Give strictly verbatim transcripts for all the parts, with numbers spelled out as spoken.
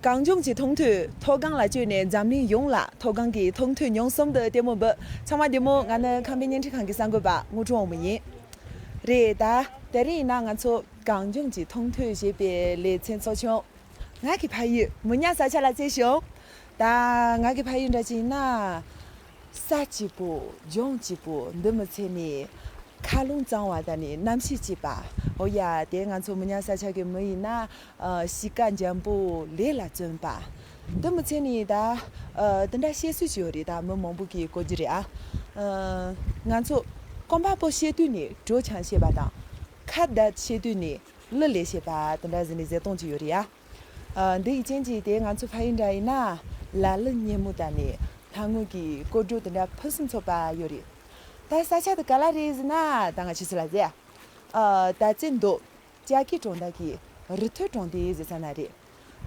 གངས་ལྗོངས་ཀྱི་མཐོང་ཐོས་མཐོ་སྒང་ལ་བསྐྱོད་ནས་འཛམ་གླིང་ཡོངས་ལ་མཐོ་སྒང་གི་མཐོང་ཐོས་མྱོང་གསུམ་དུ་ལྟད་མོ་འབུལ། ཚང་མ་བདེ་མོ། ང་ནི་ཁམས་པའི་བརྙན་འཕྲིན་ཁང་གི་གསར་འགོད་པ་དངོས་གྲུབ་དབང་མོ་ཡིན། རེད་ད། དེ་རིང་ཡིན་ན་ང་ཚོ་གངས་ལྗོངས་ཀྱི་མཐོང་ཐོས་ཞེས་པའི་ལེ་ཚན་ཚོགས་ཆུང་། ང་གི་ཕ་ཡུལ་མི་ཉག་ས་ཆ་ལ་བཙལ་ཞིང་། ད་ང་གི་ཕ་ཡུལ་འདྲ་ཅིག་ཡིན་ན། ས་གཅིག་པུ་ལྗོངས་གཅིག་པུ་འདི་མི་ཚེ་ནི། མཁའ་རླུང་གཙང་བ་དང་ནི་གནམ་གཤིས་གཅིག་པ། འོ་ཡ་དེ་ང་ཚོ་མི་ཉག་ས་ཆ་གི་མི་ཡིན་ན། ཨ་གཤིས་ཀ་འཇམ་པོ་ལས་ལ་བརྩོན་པ། འདི་མི་ཚེ་ནི་ད། ཨ་དེ་འདྲ་བཤད་སྲོལ་ཞིག་ཡོད་རེད། ད་མི་མང་པོ་གིས་གོ་རྒྱུ་རེད་ཨ། ཨ་ང་ཚོ་རྐང་པ་པོ་བཤད་དུས་ནི་གྲོ་ཆང་བཤད་པ་དང་། ཁ་བརྡ་བཤད་དུས་ནི་གླུ་ལེན་བཤད་པ་དེ་འདྲ་ཟེར་ནི་བཟའ་བཏུང་ཅིག་ཡོད་རེད་ཨ། ཨ་འདི་ཡི་རྐྱེན་གྱིས་དེ་ང་ཚོ་ཕ་ཡུལ་འདྲ་ཡིན་ན་ལ་གླུ་སྙན་མོ་དང་ནི་ལྷ་ངོས་ཀྱི་སྐོར་བྲོ་དེ་འདྲ་ཕུན་སུམ་ཚོགས་པ་ཡོད་རེད། ད་ས་ཆ་དེ་ག་ལ་རེད་ཟེར་ན་ད་ང་ཁྱེད་ཚོ་ལ་ཟེར། ཨ་ད་བཙན་དོ་ལྕགས་ཀི་གྲོང་རྡལ་གྱི་རི་ཐོད་གྲོང་སྡེ་ཟེར་ས་ན་རེད།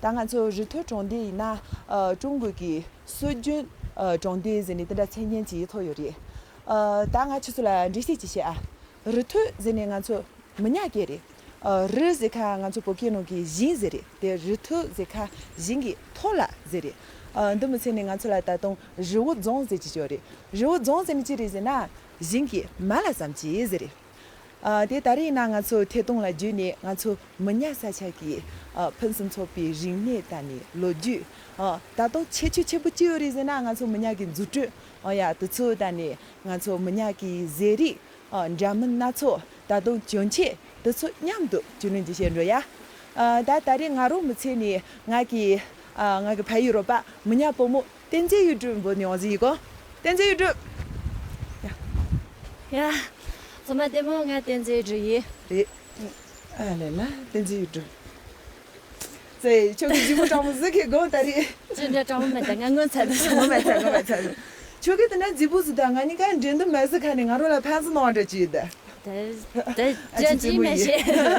ད་ང་ཚོ་རི་ཐོད་གྲོང་སྡེ་ཡིན་ན་ཨ་ཀྲུང་གོ་གི་སྲོལ་རྒྱུན་ཨ་གྲོང་སྡེ་ཟེར་ནས་དེ་འདྲ་མཚན་སྙན་ཅིག་ཐོབ་ཡོད་རེད། ཨ་ད་ང་ཁྱེད་ཚོ་ལ་འགྲེལ་བཤད་ཅིག་བྱེད་ཨ། རི་ཐོད་ཟེར་ནས་ང་ཚོ་མི་ཉག་སྐད་རེད། ཨ་རི་ཟེར་ཁ་ང་ཚོ་བོད་སྐད་ནང་གི་ཞིང་ཟེར་རེད། དེ་རི་ཐོད་ཟེར་ཁ་ཞིང་གི་ཐོག་ལ་ཟེར་རེད། ཨ་འདི་མི་ཚེ་ནས་ང་ཚོ་ལ་ད་དུང་རི་བོ་རྫོང་ཟེར་གྱི་ཡོད་རེད། རི་བོ་རྫོང་ཟེར་ནི་ཅི་རེད་ཟེར་ན། ཞིང་གི་མ་ལ་ཟམ་གྱི་ཟེར་རེད། ཨ་དེ་ད་རེས་ན་ང་ཚོ་ཐད་གཏོང་ལ་བརྒྱུད་ནས་ང་ཚོ་མི་ཉག་ས་ཆ་གི་ཨ་ཕུན་སུམ་ཚོགས་པའི་རིག་གནས་དང་ནི་ལོ་རྒྱུས། ཨ་ད་དུང་ཁྱད་ཆོས་ཆེན་པོ་ཅི་ཡོད་རེད་ཟེར་ན་ང་ཚོ་མི་ཉག་གི་འཛུགས་སྐྲུན། ཨ་ཡ་དེ་ཚོ་དང་ནི་ང་ཚོ་མི་ཉག་གི་ཟས་རིགས། ཨ་འདྲ་མིན་སྣ་ཚོགས་ད་དུང་གྱོན་ཆས་དེ་ཚོ་མཉམ་དུ་རྒྱུས་ལོན་གྱི་བཤད་འགྲོ་ཡ། ཨ་ད་ད་རེས་ང་རང་མི་ཚེ་ནི་ང་གི་ཨ་ང་གི་ཕ་ཡུལ་རོགས་པ་མི་ཉག་བུ་མོ་བསྟན་འཛིན་གཡུ་སྒྲོན་འབོད་ནས་འོང་ཟིག་ཡིན་གོ། བསྟན་འཛིན་གཡུ་སྒྲོན། ཡ། ཚང་མ་བདེ་མོ། ང་བསྟན་འཛིན་གཡུ་སྒྲོན་ཡིན། རེད། ཨ་ལེ་ལ་བསྟན་འཛིན་གཡུ་སྒྲོན། ཙེ་ཁྱོད་ཀྱི་ལྗིད་པོ་སྤྲང་མོ་ཟིག་གི་དགོངས་ད་རེད། ཅི་འདྲ་སྤྲང་མོ་མེད་ད་ང་ངོ་ཚ་ད། ངོ་མ་ཚ་ངོ་མ་ཚ། ཁྱོད་ཀྱི་དེ་འདྲ་ལྗིད་པོ་ཟིག་ད་ང་གཉིས་ཀ་འགྲན་བསྡུར་མ་ཟིག་ཁ་ནས་ང་རོ་ལ་ཕན་ཚུན་གནང་བ་འདྲ་ཅིག་ཡོད་ད། ད་ཨ་ཅི་རྩེད་མོ་ཡིན།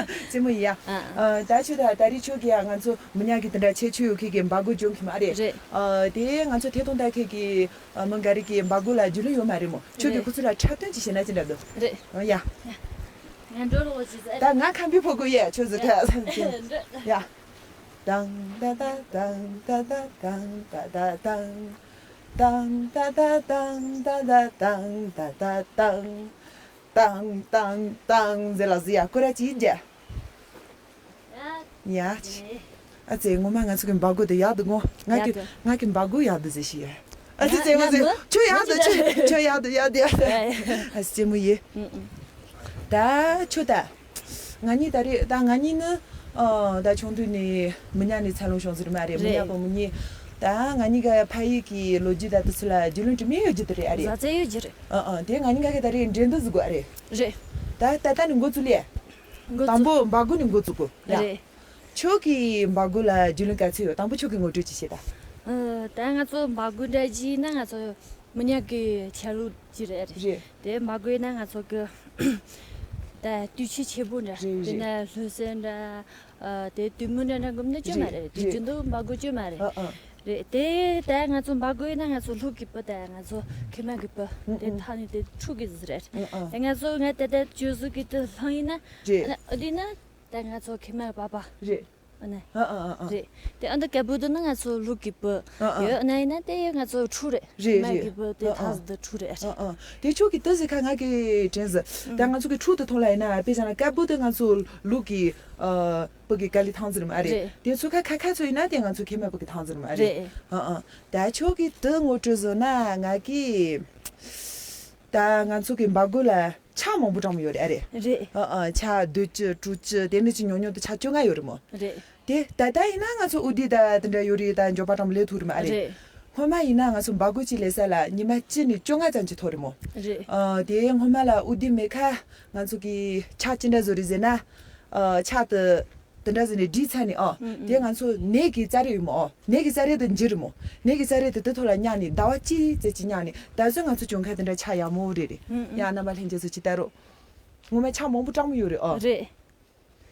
རྩེད་མོ་ཡིན་ཡ། ཨ་ད་ཁྱོད་ད་ད་རེས་ཁྱོད་ཀྱིས་ང་ཚོ་མི་ཉག་གི་དེ་འདྲ་ཁྱད་ཆོས་ཡོད་མཁན་གྱི་འབག་སྒོ་སྦྱོང་གི་མ་རེད། རེད། ཨ་དེ་ང་ཚོ་ཐད་གཏོང་ལྟ་མཁན་གྱི་ཨ་མི་འགའ་རེ་གིས་འབག་སྒོ་ལ་རྒྱུས་ལོན་ཡོད་མ་རེད་མོ། ཁྱོད་ཀྱིས་རེད། ཁོ་ཚོ་ལ་འཁྲབ་སྟོན་ཅིག་བྱས་ན་ཅི་འདྲ་འདུག་རེད། ཨ་ཡ། ང་འགྲོ་རོགས་བྱེད་ཟེར། ད་ང་ཁམས་པའི་ཕོ་རྒོད་ཡས་ཁྱོད་ཚོ་ཁ་ཡ། དང་ད་ད་དང་ད་ད་དང་། དང་ད་ད་དང་ད་ད་དང་ད་ད་དང་། དང་དང་དང་ཟེར་ལ་ཟེར་ཡ་ཁོ་ར་ཅིག་འཇལ། ཡ། ཨ་ཙེ་ངོ་མ་ང་ཚོ་གི་འབག་སྒོ་དེ་ཡག་འདུག་ངོ་། ང་གི་ཡག་འདུག་ང་གི་འབག་སྒོ་ཡག་འདུག་ཟེར་ཞིག་ཡ། ཨ་ཙེ་ཙེ་ངོ་ཙེ་ཡག་འདུག་ཁྱོད་ཡག་འདུག་ཁྱོད་ཁྱོད་ཡག་འདུག་ཡག་འདུག་ཡག་འདུག་ཨ་ཙེ་རྩེད་མོ་ཡིན། ད་ཁྱོད་ད། ང་གཉིས་ད་རེས་ད་ང་གཉིས་ནི་ཨ་ད་ཆུང་དུས་ནས་མི་ཉག་ནས་འཚར་ལོངས་བྱུང་ཟེར་མ་རེད། མི་ཉག་རེད། གོང་མི་གཉིས། ད་ང་གཉིས་ཀ་ཕ་ཡུལ་གྱི་ལོ་རྒྱུས་ད་དེ་ཚོ་ལ་རྒྱུས་ལོན་དྲི་མེད་ཡོད་རྒྱུ་དེ་རེད་ཨ་རེད། ཟ་ཚད་ཡོད་རྒྱུ་རེད། ཨ་ཨ་དེ་ང་གཉིས་ཀ་གི་ད་རེས་འགྲན་བསྡུར་ཟིག་དགོས་ཨ་རེད། རེད། ད་ད་ལྟ་ནས་འགོ་བཙུགས་ལེ། འགོ་བཙུགས། དང་པོ་འབག་སྒོ་ནས་འགོ་བཙུགས་དགོས་ཡ། རེད། ཁྱོད་ཀྱི་འབག་སྒོ་ལ་རྒྱུས་ལོན་ག་ཚོད་ཡོད། དང་པོ་ཁྱོད་ཀྱི་ངོ་སྤྲོད་ཅིག་བྱེད་ད། ཨ་ད་ང་ཚོ་འབག་སྒོ་འདྲ་བྱས་ན་ང་ཚོ་མི་ཉག་གི་ཆ་ལུགས་ཅིག་རེད། རེད། དེ་འབག་སྒོ་ཡིན་ན་ང་ཚོ་གི་ད་དུས་ཆེན་ཆེན་པོ་འདྲ། རེད། དེ་རེད། ན་ལྷ་སའི་འདྲ། ཨ་དེ་དུས་མིན་འདྲ་འདྲ་གོམས་ན་བཅོས་མ་རེད། རེད། དུས་རྒྱུན་དུ་འབག་སྒོ་བཅོས་མ་རེད། ཨ་ཨ། རེད། དེ་ད་ང་ཚོ་འབག་སྒོ་ཡིན་ན་ང་ཚོ་ལྷོ་གི་བུ་ད་ང་ཚོ་ཁེ་མ་གི་བུ། ཨ་དེ་ཨ། ཐག་ནི་དེ་ཕྲུ་གུ་ཟིག་རེད། ཨ་ཨ། དེ་ང་ཚོ་ང་ད་ད་བཅོས་ཟུག་གི་དུ་ལྷང་ཡིན་ན། རེད། ཨ་དེ་ན་ད་ང་ཚོ་ཁེ་མ་གི་པ་པ། རེད། ཨ་ནི། ཨ་ཨ་ཨ་ཨ། རེད། དེ་ཨ་འདི་རྒད་པོ་དེ་ནི་ང་ཚོ་ལུག་གི་བུ། ཨ་ཨ། ཡོད་ན་ཡིན་ན་དེ་ཡོད་ང་ཚོ་ཕྲུག་རེད། རེད་རེད། མ་གི་བུ་དེ་ཨ་ཨ། ཐག་དེ་ཕྲུག་རེད། ཨ་ཨ། དེ་ཁྱོད་ཀྱི་དེ་ཟེར་ཁ་ང་གི་དྲན་ཟེར། ཨ་ད་ང་ཚོ་གི་ཕྲུག་དེ་ཐོག་ལ་ཡིན་ན་དཔེ་བཞག་ན་རྒད་པོ་དེ་ང་ཚོ་ལུག་གི་ཨ་བུ་གི་དཀའ་ལས་ཐང་ཟེར་མ་རེད། རེད། དེ་ཚོ་ཁ་ཁ་ཁ་ཚོ་ཡིན་ན་དེ་ང་ཚོ་ཁེ་མ་བུ་གི་ཐང་ཟེར་མ་རེད། རེད། ཨ་ཨ། ད་ཁྱོད་ཀྱི་དེ་ངོ་སྤྲོད་ཟེར་ན་ང་གི་ད་ང་ཚོ་གི་འབག་སྒོ་ལ། ཆག་མང་པོ་བཀྲམ་ཡོད་རེད་ཨ་རེད། རེད། ཨ་ཨ་ཆག་བདུན་ཅུ་དྲུག་ཅུ་དེ་འདྲ་ཅིག་ཉུང་ཉུང་དུ་ཆག་བཅོ་ལྔ་ཡོད་རེད་མོ། རེད། དེ་ད་ལྟ་ཡིན་ན་ང་ཚོ་ཨུ་དི་ད་དེ་འདྲ་ཡོད་རེད། ད་འབྱོར་པ་བཀྲམ་ལས་ཐུབ་རེད་མ་ཨ་རེད། རེད། སྔོན་མ་ཡིན་ན་ང་ཚོ་འབག་སྒོ་གཅིག་ལས་ས་ལ་ཉི་མ་གཅིག་ནས་བཅོ་ལྔ་ཙམ་ཅིག་ཐོབ་རེད་མོ། རེད། ཨ་དེ་སྔོན་མ་ལ་ཨུ་དི་མེ་ཁ་ང་ཚོ་གི་ཆག་ཅི་འདྲ་བཟོ་རེད་ཟེར་ན། ཨ་ཆག་དེ། དེ་འདྲ་ཟེར་ནས་བསྒྲིགས་ཚར་ནས་ཨོ། ཨུ་ཨུ། དེ་ང་ཚོ་ནས་ཀྱི་རྩྭ་རེད་ཡོད་མོ་ཨོ། ནས་ཀྱི་རྩྭ་རེད་དེ་འཇིབ་རེད་མོ། ནས་ཀྱི་རྩྭ་རེད་དེ་དེ་ཐོག་ལ་བསྙལ་ནས་ཟླ་བ་གཅིག་ཙམ་ཅིག་བསྙལ་ནས་ད་གཟོད་ང་ཚོ་གྱོན་ཁ་དེ་འདྲ་ཆག་ཡག་མོ་རེད་རེད། ཨུ་ཨུ། ཡང་རྣམ་པ་ལྷན་རྒྱས་ཚོ་ཅིག་ལྟ་རོགས། ངོ་མ་ཆག་མང་པོ་བཀྲམ་ཡོད་རེད་ཨོ། རེད།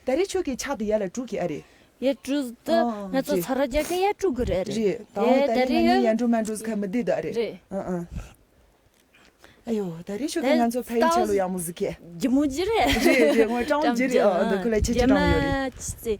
ད་རེས་ཁྱོད་ཀྱི་ཆག་དེ་ཡར་ལ་དཀྲུག་གི་ཨ་རེད། ཡར་དཀྲུག་དེ་ཨོ་ང་ཚོ་རེད། ཚ་ར་རྒྱག་གི་ཡར་དཀྲུག་གི་རེད་རེད། རེད། ད་ད་ད་རེས་རེས་ང་གཉིས་ཡོད། ཡར་འགྲོ་མར་འགྲོ་ཟེར་ཁ་མི་བདེ་ད་རེད། རེད། ཨ་ཨ། ཨ་ཡོ། ད་རེས་ཁྱོད་ཀྱིས་ང་ཚོ་ཕ་ཡུལ་ཆ་ལུགས་ཡག་མོ་ཟིག་གས། རྒྱུ་མོ་ཇི་རེད། རེད་རེད། ངོ་སྤྲང་པོ་ཇི་རེད་ཨ། འདི་ཁོ་ལ་ཁྱེད་ཀྱིས་སྤྲང་པོ་ཡོད་རེད། ཅི་ཙེ།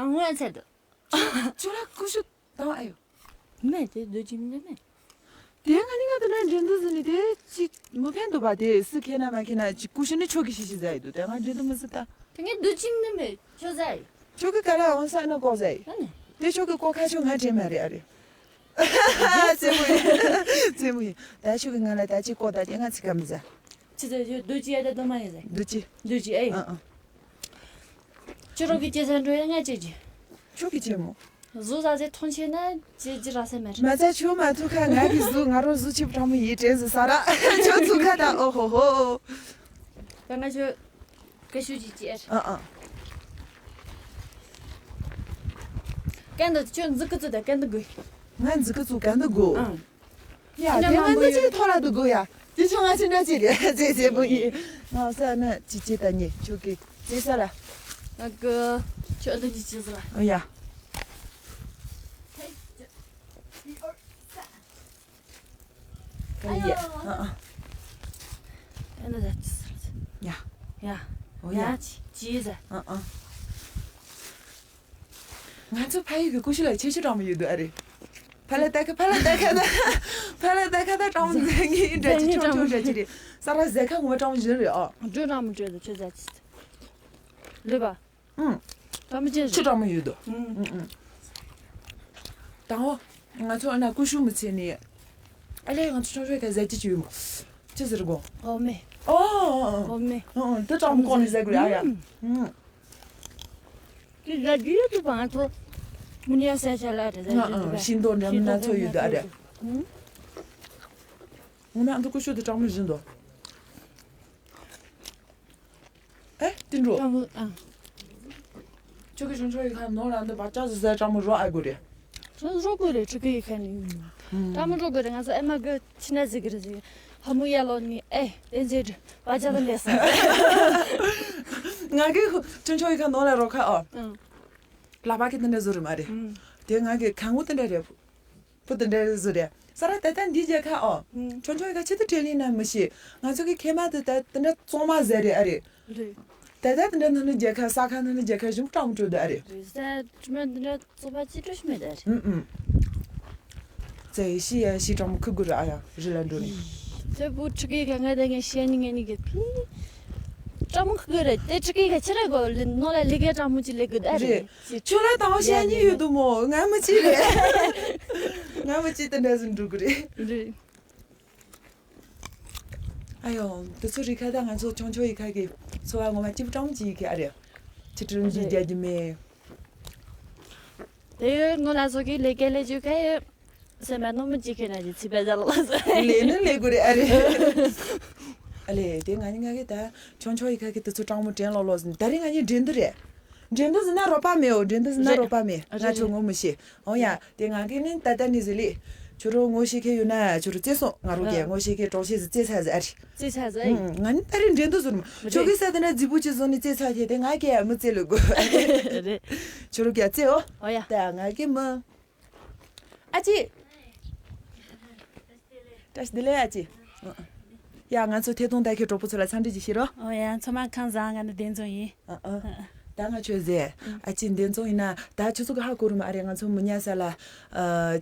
རང་ངོས་ཚད་དུ། ཁྱོད་ལ་ཀུ་ཤུ་དང་ཨ་ཡོ། མེད་དེ་སྡོད་ཀྱི་མིན་ན་མེད། དེ་ང་ནི་ང་དེ་ན་འགྲན་བསྡུར་ཟིན་ནི་དེ་ཅིག་མི་ཕན་འདུག་པ། དེ་སུ་ཁེ་ན་མ་ཁེ་ན་ཅིག་ཀུ་ཤུ་ནི་ཁྱོད་ཀྱི་ཤི་ཤི་ཟ་ཡི་འདུག། དེ་ང་འགྲན་བསྡུར་མི་ཟིན་ད། དེ་ངས་སྡོད་ཀྱི་མིན་ན་མེད་ཁྱོད་ཟ་ཡི། ཁྱོད་ཀྱི་ག་ལ་འོང་ས་ནི་ཀོ་ཟ་ཡི། ཨ་ནི། དེ་ཁྱོད་ཀྱི་ཀོ་ཁ་ཆོ་ང་དྲན་མ་རེད་ཨ་རེད། རྩེད་མོ་ཡིན། རྩེད་མོ་ཡིན། ད་ཁྱོད་ཀྱི་ང་ལ་ད་ཅིག་ཀོ་ད་དེ་ང་ཚིག་ག་མི་ཟ། ཅི་ཟེར་ཁྱོད་སྡོད་ཀྱི་ཡ་ད་དུ་མ་ཡིན་ཟེར། སྡོད་ཀྱི། སྡོད་ཀྱི་ཨེ། ཨ་ཨ། ཁྱོད་རང་གི་སྐྱེ་ས་འགྲོ་ཡ་ང་ཅེ་ཅེ། ཁྱོད་ཀྱི་ཅེ་མོ། གཟུགས་ཟ་ཟེ་མཐོང་ཆེ་ན་ཅེ་ཅེ་ར་སེ་མེད། མ་ཚད་ཁྱོད་མ་ཐུག་ཁ་ང་གི་གཟུགས་ང་རོ་གཟུགས་ཆེ་པོ་དྲང་མོ་ཡིན་དྲན་ཟེ་ས་ར། ཁྱོད་ཚུགས་ཁ་ད་ཨོ་ཧོ་ཧོ། ད་ང་ཁྱོད་སྐད་ཤུགས་ཅིག་ཅེ། ཨ་ཨ། གན་དུ་ཁྱོད་འཛུགས་ཀི་ཚུགས་ད་གན་དུ་དགོས། ང་འཛུགས་ཀི་ཚུགས་གན་དུ་དགོས། ཨང་། ཡ། དེ་ང་ནི་ཅིག་ཐོག་ལ་འདུག་དགོས་ཡ། དེ་ཆུང་ང་ཅི་འདྲ་ཅིག་རེད་ཟེ་ཟེ་མོ་ཡིན། ང་ས་ན་ཅི་ཅི་ད་ཉེ་ཆུ་གི་ཅི་ས་ལ། ང་གི་ཆུ་འདི་ཅི་ཅི་ས་ལ། ཨོ་ཡ། ཨ་ཡ། ཨ་ཨ། ཨ་ན་ད་ཅི་ས་ལ། ཡ། ཡ། ཨོ་ཡ། ཡ་ཅི་ཅི་ས། ཨ་ཨ། ང་ཚོ་ཕ་ཡུལ་གྱི་ཀུ་ཤུ་ལ་ཁྱད་ཆོས་དྲང་མོ་ཡོད་འདུག་ཨ་རེ། ཕ་ལ་ཏ་ཁ་ཕ་ལ་ཏ་ཁ་ད། ཕ་ལ་ཏ་ཁ་ད་དྲང་མོ་མཛད་ངེས་འདྲ་ཅི་ཆོག་ཆོག་འདྲ་ཅི་རེད། ས་ར་ཟེ་ཁ་ངོ་དྲང་མོ་ཞིག་རེད་ཨ། འགྲོ་དྲང་མོ་འགྲོ་དུ་ཆོས་ཟ་ཅི། ལུས་པ། ཨང་། དྲང་མོ་ཅི་ཆོས་རེད། དྲང་མོ་ཡོད་འདུག། ཨང་། ཨང་ཨང་། དང་བོ། ང་ཚོ་ཨ་ན་ཀུ་ཤུ་མི་ཚེ་ནི། ཨ་ལས་ང་ཚོ་ཆུང་ཆུང་ག་ཟ་ཅི་ཅི་ཡོད་མོ། ཅི་ཟེར་གོ། འོ་མེ། ཨོ་ཨོ་ཨོ། འོ་མེ། ཨོ་ཨོ་དེ་དྲང་མོ་གོང་ནས་ཟ་དགོས་ཨ་ཡ། ཨང་། ཨང་། ཀི་ལ་རྒྱུ་ཡོད་དུ་བང་ཚོ། མུ་ནི་ཡ་ས་ཤ་ལ་དེ་ཟ་ཨང་ཨང་། ཤིང་ཏོག་འདྲ་མི་སྣ་ཚོགས་ཡོད་དུ་ཨ་རེ། ཨང་། ངོ་མ་ཨ་མདོ་ཀུ་ཤུ་དེ་དྲང་མོ་བཞིན་དུ། ཨེ་ཏི་འགྲོ། དྲང་མོ་ཨང་། ཁྱོད་ཀྱི་ཆུང་ཆུང་ཡི་ཁ་ནོར་ལ་འདི་བ་ཅག་ཟི་ཟ་དྲང་མོ་རོ་ཨ་དགོས་རེད། ཁྱོད་རོ་དགོས་རེད་ཁྱོད་ཀྱི་ཡི་ཁ་ནི། དྲང་མོ་རོ་དགོས་རེད། ང་ཚོ་ཨེ་མ་གི་ཕྱི་ན་ཟི་གི་རེད་ཟི། ཧ་མུ་ཡ་ལོ་ནི་ཨེ་དེ་ཟེར་བ་ཅག་ལ་ལས་ས། ང་གི་ཆུང་ཆུང་ཡི་ཁ་ནོར་ལ་རོ་ཁ་ཨ། ཨང་། ལག་པ་གི་དེ་འདྲ་བཟོ་རེད་མ་རེད། ཨང་། དེ་ང་གི་ཁ་ངོ་དེ་འདྲ་རེད། བུ་དེ་འདྲ་རེད་བཟོ་རེད། ས་ར་ད་ལྟ་འདི་རྒྱལ་ཁ་ཨོ། ཨང་། ཆུང་ཆུང་ཡི་ཁ་ཆེ་དུ་བྲེལ་ལིན་ན་མི་ཤེས། ང་ཚོ་གི་ཁེ་མ་དེ་ད་དེ་འདྲ་གཙང་མ་ཟེར་རེད་ཨ་རེད། རེད། ད་ལྟ་དེ་འདྲ་ནང་ནས་རྒྱལ་ཁ་ས་ཁ་ནང་ནས་རྒྱལ་ཁ་ཞིམ་དྲང་མོ་བྲོས་འདུག་ཨ་རེད། རེད་ས་དྲི་མ་འདི་འདྲ་བཙོག་པ་ཅི་སྤྲོ་ཤི་མེད་ད་རེད། ཨུམ་ཨུམ། ཙེ་ཤི་ཡ་ཤི་དྲང་མོ་ཁུ་དགོས་རེད་ཨ་ཡ་རི་ལ་འགྲོ་ནི། ཙེ་བུ་ཁྲི་གི་ག་ང་ད་ངས་ཤི་ཡ་ནི་ངས་ནི་གི་ཕི། དྲང་མོ་ཁུ་དགོས་རེད་དེ་ཁྲི་གི་ག་ཆི་ར་གོ་ལི་ནོ་ལ་ལི་གེ་དྲང་མོ་ཅི་ལི་གི་ད་རེད། རེད། ཁྱོད་ལ་དང་ཤི་ཡ་ནི་ཡོད་དུ་མོ་ང་མི་ཅི་རེད། ང་མི་ཅི་དེ་འདྲ་ཟིན་འགྲོ་གི་རེད། རེད། ཨ་ཡོ། དེ་ཚོ་རི་ཁ་ད་ང་ཚོ་ཆུང་ཆུང་ཡི་ཁ་གི་འཚོ་བ་ངོ་མ་སྐྱིད་པོ་དྲང་མོ་ཅིག་ཡི་གི་ཨ་རེ། ཆི་ཁྲི་རིམ་གྱིས་རྒྱག་རྒྱུ་མེད། དེ་ཡོད་ངོ་ལ་སོ་གི་ལས་ཀ་ལས་རྒྱུ་ཁ་ཡོད། སེམས་པ་རྣོ་མོ་ཅིག་ཁེ་ན་ཅི་ཚི་པ་ཟ་ལ་ལ་ས། ལས་ནི་ལས་དགོས་རེད་ཨ་རེ། ཨ་ལས་དེ་ང་ནི་ང་གི་ད་ཆུང་ཆུང་ཡི་ཁ་གི་དེ་ཚོ་དྲང་མོ་དྲན་ལོག་ལོག་ཟིན་ད་རེ་ང་གཉིས་འགྲན་བསྡུར་རེད། འགྲན་བསྡུར་ཟིན་ན་རོགས་པ་མེད་འོ་འགྲན་བསྡུར་ཟིན་ན་རེད། རོགས་པ་མེད་རེད་ང་ཚོ་རེད། ངོ་མི་ཤེས། འོ་ཡ། དེ་ང་གི་ནི་ད་ལྟ་ནི་ཟི་ལི། ཁྱོད་རང་ངོ་ཤེས་མཁན་ཡོད་ན་ཁྱོད་རང་བཙལ་སོང་། ང་རང་གིས་ཨ། ངོ་ཤེས་མཁན་གྲོགས་ཤེས་སུ་བཙལ་ཚར་ཟིག་ཨ་རེད། བཙལ་ཚར་ཟིག་ཨ་ཡིན། ང་ནི་ད་རེས་འགྲན་དུ་བཟུང་མ། རེད། ཁྱོད་ཀྱིས་ས་དེ་ན་རྫིག་པོ་ཅིག་བཟུང་ནས་བཙལ་ཚར་ཁྱེད་དེ། ང་གིས་ཨ་མི་བཙལ་ལོ་དགོས། རེད། ཁྱོད་རང་གིས་ཨ་བཙལ་འོ། ཨོ་ཡ། ད་ང་གིས་མི། ཨ་ཅེ། བཀྲ་ཤིས་བདེ་ལེགས་ཨ་ཅེ། ཡ་ང་ཚོ་ཐད་གཏོང་བལྟ་མཁན་གྲོགས་པོ་ཚོ་ལ་འཚམས་འདྲི་ཅིག་བྱེད་རོགས། ཨོ་ཡ་ཚང་མ་ཁམས་བཟང་། ང་ནི་བདེ་འཛོམས་ཡིན། ཨ་ཨ། ད་ང་ཁྱོད་ཟེར། ཨ་ཅེ་བདེ་འཛོམས་ཡིན་ན་ད་ཁྱོད་ཚོ་གི་ཧ་གོ་རུ་མ་ཨ་རེད། ང་ཚོ་མི་ཉག་ས་ལ་ཨ་